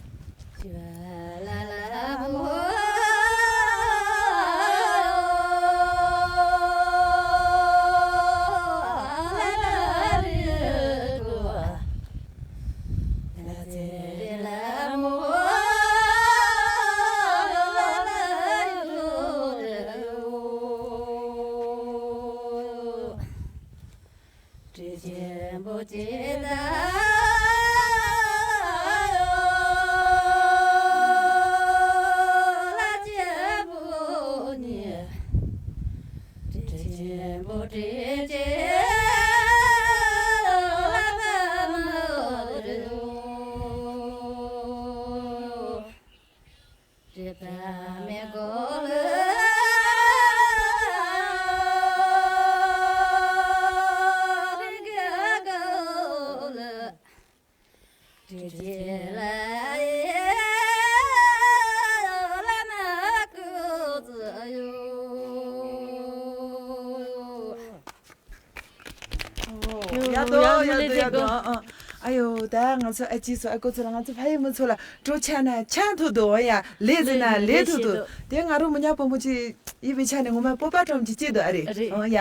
ཡ་དོ་ཡ་དོ་ཡ་དོ། ཨ་ཨ། ཨ་ཡོ་ད་ང་ཚོ་ཨ་ཅི་ཚོ་ཨ་ཀོ་ཚོ་ལ་ང་ཚོ་ཕ་ཡུལ་མི་ཚོ་ལ་སྤྲོ་ཆ་ན་ཆ་ཐོ་དོ་ཡ་ལས་ཟེར་ན་ལས་ཐོ་དོ། དེ་ང་རང་མི་ཉག་པོ་མོ་ཅི་ཡི་བི་ཆ་ནས་ངོ་མ་སྤོབས་པ་ཀྲོམ་ཅི་ཅི་དོ་ཨ་རེད། ཨོ་ཡ།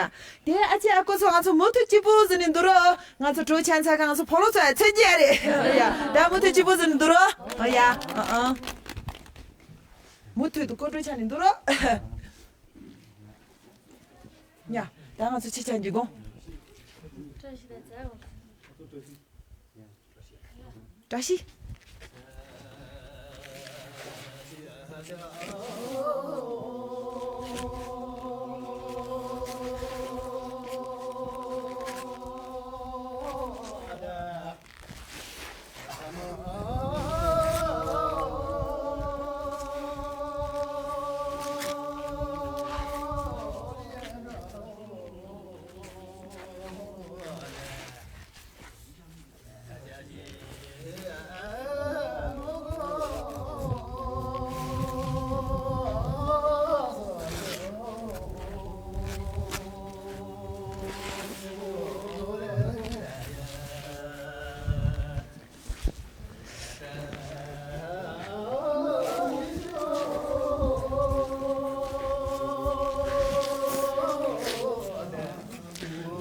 དེ་ཨ་ཅི་ཨ་ཀོ་ཚོ་ང་ཚོ་མུ་མཐུད་སྐྱིད་པོ་ཟེར་ནས་འདུག་རོ། ང་ཚོ་སྤྲོ་ཆ་ཚ་ག་ང་ཚོ་ཕོ་ལོ་ཚོ་ཨ་ཚེ་རྒྱ་རེད། ཨོ་ཡ། ད་མུ་མཐུད་སྐྱིད་པོ་ཟེར་ནས་འདུག་རོ། ཨོ་ཡ། ཨ་ཨ། མུ་མཐུད་དུ་ཀོ་སྤྲོ་ཆ་ནས་འདུག་རོ། ཡ། ད་ང་ཚོ་ཕྱི་ཆ་འགྱུར་དགོངས། བཀྲ་ཤིས།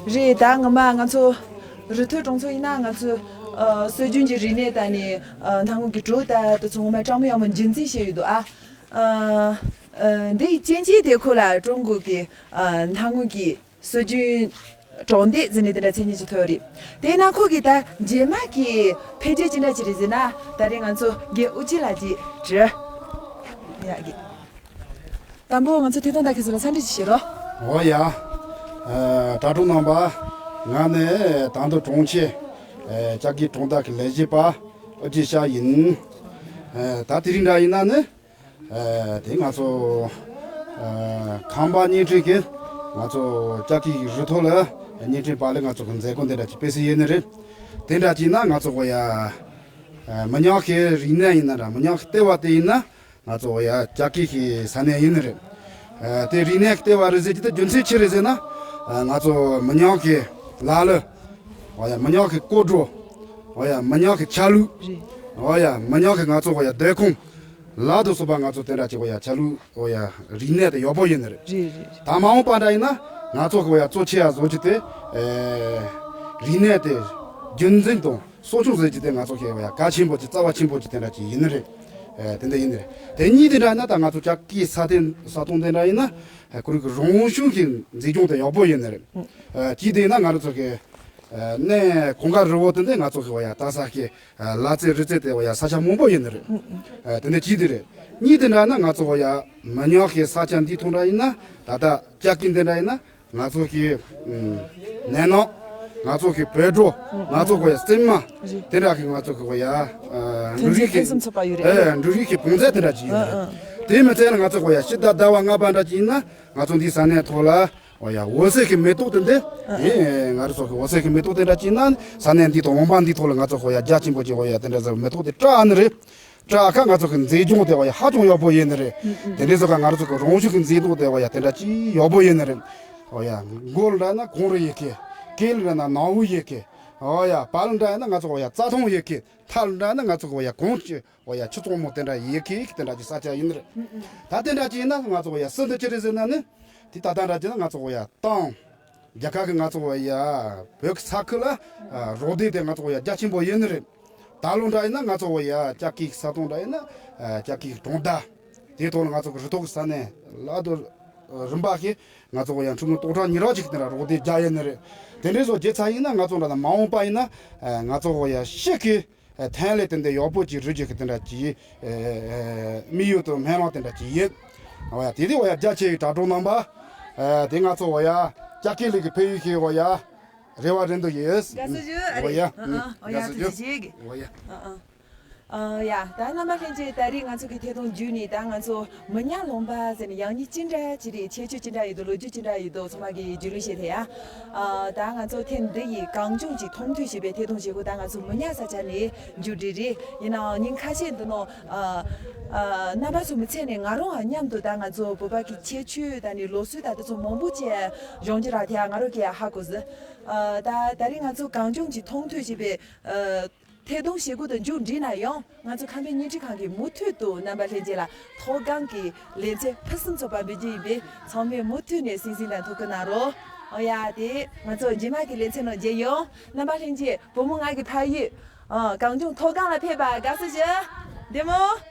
རེད། ད་ངོ་མ་ང་ཚོ་རི་ཐོག་གྲོང་ཚོ་ཡིན་ན་ང་ཚོ་ཨ་སྲོལ་རྒྱུན་གྱི་རིག་གནས་དང་ནི་ཨ་སྣང་ངོ་གི་བྲོ་ད་དེ་ཚོ་ངོ་མ་གྲངས་མེད་ཡོང་བ་རྒྱུན་འཛིན་བྱས་ཡོད་འདུག་ཨ། ཨ་འདི་ཡི་རྐྱེན་གྱིས་དེ་ཁོ་ལ་ཀྲུང་གོ་གི་ཨ་སྣང་ངོ་གི་སྲོལ་རྒྱུན་གྲོང་སྡེ་ཟེར་ནས་དེ་འདྲ་མཚན་སྙན་ཅིག་ཐོབ་ཡོད་རེད། དེས་ན་ཁོ་གི་ད་རྗེས་མ་གི་འཕེལ་རྒྱས་ཅི་འདྲ་ཅིག་རེད་ཟེར་ན། ད་རེས་ང་ཚོ་རྒན་ཨུ་ཅི་ལགས་ཀྱིས་དྲི་ཡག་གི། དང་པོ་ང་ཚོ་ཐད་གཏོང་བདག་ཁྱེད་ཚོ་ལ་འཚམས་འདྲི་ཞིག་བྱེད་རོགས། འོ་ཡ། ཨ་དྲ་གྲོགས་རྣམ་པ། ང་ནི་དར་མདོ་གྲོང་ཁྱེར་ཨ་ལྕགས་ཀྱི་གྲོང་རྡལ་གྱི་ལས་བྱེད་པ་ཨུ་ཅི་ཤ་ཡིན། ཨ་ད་དེ་རིང་འདྲ་ཡིན་ན་ནི། ཨ་དེ་ང་ཚོ་ཨ་ཁམས་པ་བརྙན་འཕྲིན་གྱིས་ང་ཚོ་ལྕགས་ཀྱི་རི་ཐོག་ལ་བརྙན་འཕྲིན་པ་ལས་ང་ཚོ་གི་མཛད་སྒོ་འདི་འདྲ་ཅིག་སྤེལ་སྲིད་ཡིན་ནི་རེད། དེ་འདྲ་ཅིག་ན་ང་ཚོ་གི་ཡ་ཨ་མི་ཉག་གི་རིག་གནས་ཡིན་ན་འདྲ། མི་ཉག་གི་ལྟེ་བ་དེ་ཡིན་ན་ང་ཚོ་གི་ཡ་ལྕགས་ཀྱི་གི་ས་གནས་ཡིན་ནི་རེད། ཨ་དེ་རིག་གནས་ཀྱི་ལྟེ་བ་རེད་ཟེར་གྱི་དེ་རྒྱུ་མཚན་ཅི་རེད་ཟེར་ན། ཨ་ང་ཚོ་མི་ཉག་གི་ལ་ལུ། འོ་ཡ། མི་ཉག་གི་སྐོར་བྲོ། འོ་ཡ། མི་ཉག་གི་ཆ་ལུགས། རེད། འོ་ཡ། མི་ཉག་གི་ང་ཚོ་འོ་ཡ་སྡོད་ཁང་ལ་དུ་སོགས་པ་ང་ཚོ་དེ་འདྲ་ཅིག་འོ་ཡ་ཆ་ལུགས་འོ་ཡ་རིག་གནས་དེ་ཡག་པོ་ཡིན་ནི་རེད། རེད་རེད། ད་མ་འོངས་པ་འདྲ་ཡིན་ན་ང་ཚོ་གི་འོ་ཡ་གཙོ་ཆེ་ཡ་བཟོ་རྒྱུ་དེ་ཨེ་རིག་གནས་དེ་རྒྱུན་འཛིན་དང་གསོ་སྐྱོང་བཟོ་རྒྱུ་དེ་ང་ཚོ་གི་འོ་ཡ་གལ་ཆེན་པོ་ཅིག་རྩ་བ་ཆེན་པོ་ཅིག་དེ་འདྲ་ཅིག་ཡིན་ནི་རེད། ཨེ་དེ་འདྲ་ཡིན་ནི་རེད། དེ་གཉིས་དེ་འདྲ་ཡིན་ན་ད་ང་ཚོ་ལྕགས་ཀྱི་ས་སྟེང་ས་སྟོང་དེ་འདྲ་ཡིན་ན་ཨེ་ཁོ་རང་གི་རང་བྱུང་གི་མཛེས་ལྗོངས་དེ་ཡག་པོ་ཡིན་ནི་རེད། ཨེ་གཅིག་དེ་ཡིན་ན་ང་རང་ཚོ་གི་ཨ་གནས་གངས་དཀར་རི་བོ་དེ་འདི་ང་ཚོ་གི་འོ་ཡ་ད་ས་གི་ཨ་ལ་རྩེ་རི་རྩེ་དེ་འོ་ཡ་ས་ཆ་མང་པོ་ཡིན་ནི་རེད། ཨ་དེ་འདི་གཅིག་དེ་རེད། གཉིས་དེ་འདྲ་ན་ང་ཚོ་འོ་ཡ་མི་ཉག་གི་ས་ཆ་འདི་ཐོག་འདྲ་ཡིན་ན་ད་ལྟ་ལྕགས་ཀྱི་འདི་འདྲ་ཡིན་ན་ང་ཚོ་གི་ཨ་ནས་ནག་ང་ཚོ་གི་བོད་བྲོ། ང་ཚོ་གི་འོ་ཡ་རྩེད་མ། རེད། དེ་འདྲ་གི་ང་ཚོ་གི་འོ་ཡ་ཨ་ཐོན་འབྲུ་རིགས་རྫས་ཕུན་ཀྱི་སུམ་ཚོགས་པ་ཡོད་རེད། ཨེ་འབྲུ་རིགས་ཀྱི་བོངས་ཚད་དེ་འདྲ་ཅིག་ཡིན་ནི་རེད། ཨ་ཨ། དེ་མི་ཚད་ན་ང་ཚོ་གི་འོ་ཡ་ཕྱི་ཟླ་ཟླ་བ་ལྔ་པ་འདྲ་ཅིག་ཡིན་ན་ང་ཚོ་འདི་ས་གནས་ཐོག་ལ། འོ་ཡ། འོད་ཟེར་གྱི་མེ་ཏོག་དེ་འདི། ཨ་ཨ། ཨེ་ང་རང་ཚོ་གི་འོད་ཟེར་གྱི་མེ་ཏོག་དེ་འདྲ་ཅིག་ན་ས་གནས་འདི་དང་ལུང་པ་འདི་ཐོག་ལ་ང་ཚོ་འོ་ཡ་རྒྱ་ཆེན་པོ་ཅིག་འོ་ཡ་དེ་འདྲ་ཟེར་མེ་ཏོག་དེ་བཀྲ་ནི་རེད། བཀྲ་ཁ་ང་ཚོ་གི་མཛེས་ལྗོངས་དེ་འོ་ཡ་ཧ་ཅང་ཡག་པོ་ཡིན་ནི་རེད། ཨ་ཨ། དེ་འདྲ་ཟེར་ག་ང་རང་ཚོ་གི་རང་བྱུང་གི་མཛེས་ལྗོངས་དེ་འོ་ཡ་དེ་འདྲ་ཅིག་ཡག་པོ་ཡིན་ནི་རེད། འོ་ཡ། མགོ་ལ་འདྲ་ན་གངས་རི་ཡི་གེ། སྐེ་ལ་འདྲ་ན་ནག་འོག་ཡི་གེ། འོ་ཡ། བར་ལ་འདྲ་ན་ང་ཚོ་འོ་ཡ་རྩྭ་ཐང་ཡི་གེ། མཐའ་ལ་འདྲ་ན་ང་ཚོ་གི་འོ་ཡ་གངས་ཀྱི་འོ་ཡ་ཆུ་གཙང་མ་དེ་འདྲ་ཡི་གེ་དེ་འདྲ་གི་ས་ཆ་ཡིན་ནི་རེད། ད་དེ་འདྲ་ཅིག་ཡིན་ན་ང་ཚོ་འོ་ཡ་སྲིད་འདི་ཅི་རེད་ཟེར་ན་ནི། དེ་ད་ལྟ་འདྲ་ཅིག་ན་ང་ཚོ་འོ་ཡ་ཏང་རྒྱལ་ཁབ་ཀྱི་ང་ཚོ་འོ་ཡ་བོད་ཀྱི་ས་ཁུལ་ལ་ཨ་རོགས་ཟླ་དེ་ང་ཚོ་འོ་ཡ་རྒྱ་ཆེན་པོ་ཡིན་ནི་རེད། ད་ལོ་འདྲ་ཡིན་ན་ང་ཚོ་འོ་ཡ་ལྕགས་ཀྱི་ས་སྟོང་འདྲ་ཡིན་ན་ཨ་ལྕགས་ཀྱི་གྲོང་རྡལ། དེའི་ཐོག་ལ་ང་ཚོ་གི་རི་ཐོག་གི་ས་གནས་ལ་དུ་རིམ་པ་ཞིག་ང་ཚོ་འོ་ཡ་ཁྲིམས་ལུགས་སྟོང་ཕྲག་ཉི་ཤུ་ཅིག་དེ་འདྲ་རོགས་ཟླ་རྒྱག་ཡོད་ནི་རེད། དེ་འདྲའི་བཟོ་བྱེད་ཚར་ཡིན་ན་ང་ཚོ་འདྲ་ན་མ་འོངས་པ་ཡིན་ན་ཨ་ང་ཚོ་འོ་ཡ་ཕྱི་གི་ཨ་ཐན་ལས་དེ་འདྲའི་ཡག་པོ་ཅིག་རི་རྒྱུད་ཀྱི་དེ་འདྲ་ཅིག་ཨ་ཨ་དམིགས་ཡུལ་དང་སྨོན་ལམ་དེ་འདྲ་ཅིག་ཡིན། འོ་ཡ། དེ་དེ་འོ་ཡ་རྒྱ་ཆེ་བའི་དྲ་གྲོགས་རྣམ་པ། ཨ་དེ་ང་ཚོ་འོ་ཡ་ལྕགས་ཀྱི་ལི་གི་ཕེ་ཡུལ་ཞིག་འོ་ཡ་རེ་བ་རེ་འདུག་ཡོད། དགའ་བསུ་ཞུ། ཨ་རེད། འོ་ཡ། ཨ་ཨ། འོ་ཡ། དགའ་བསུ་ཞུ། ཐུགས་རྗེ་ཆེ་གི། འོ་ཡ། ཨ་ཨ། ཨ་ཡ། ད་རྣམ་པ་ལྷན་རྒྱས་ད་རེས་ང་ཚོ་གི་ཐད་གཏོང་བརྒྱུད་ནས་ད་ང་ཚོ་མི་ཉག་ལུང་པ་ཟེར་ནས་ཡང་སྙིང་ཅི་འདྲ་ཅིག་རེད། ཁྱད་ཆོས་ཅི་འདྲ་ཡོད་འདུག་ལོ་རྒྱུས་ཅི་འདྲ་ཡོད་འདུག་ཚང་མ་གི་རྒྱུས་ལོན་བྱེད་ཐུབ་ཡ། ཨ་ད་ང་ཚོ་ཐེངས་འདི་ཡི་གངས་ལྗོངས་ཀྱི་མཐོང་ཐོས་ཞེས་པའི་ཐད་གཏོང་བྱེད་སྒོ་ད་ང་ཚོ་མི་ཉག་ས་ཆ་ནས་མཇུག་སྒྲིལ་རེད། ཡིན་ནའང་ཉིན་ཁ་ཤས་འདི་ནང་ཨ་ཨ་རྣམ་པ་ཚོ་མི་ཚེ་ནས་ང་རང་ཨ་མཉམ་དུ་ད་ང་ཚོ་བོད་པ་གི་ཁྱད་ཆོས་ད་ནི་ལུགས་སྲོལ་ད་དེ་ཚོ་མང་པོ་ཅིག་སྦྱོང་རྒྱུ་རག་ཐུབ་ཡ་ང་རང་གི་ཧ་གོ་ཟིན། ཨ་ད་ད་རེས་ང་ཚོ་གངས་ལྗོངས་ཀྱི་མཐོང་ཐོས་ཞེས་པའི་ཨ། ཐད་གཏོང་བྱེད་སྒོ་དེ་མཇུག་སྒྲིལ་ན་ཡང་ང་ཚོ་ཁམས་པའི་བརྙན་འཕྲིན་ཁང་གིས་མུ་མཐུད་དུ་རྣམ་པ་ལྷན་རྒྱས་ལ་མཐོ་སྒང་གི་ལེ་ཚན་ཕུན་སུམ་ཚོགས་པ་འབུལ་རྒྱུ་ཡིན་པས་ཚང་མས་མུ་མཐུད་ནས་གསན་གཟིགས་དང་ཐུགས་ཁུར་གནང་རོགས། འོ་ཡ། དེ་ང་ཚོ་རྗེས་མ་གི་ལེ་ཚན་ནང་མཇལ་ཡོང་། རྣམ་པ་ལྷན་རྒྱས་བུ་མོ་ང་གི་ཕ་ཡུལ་ཨ་གངས་ལྗོངས་མཐོ་སྒང་ལ་ཕེབས་པར་དགའ་བསུ་ཞུ། བདེ་མོ།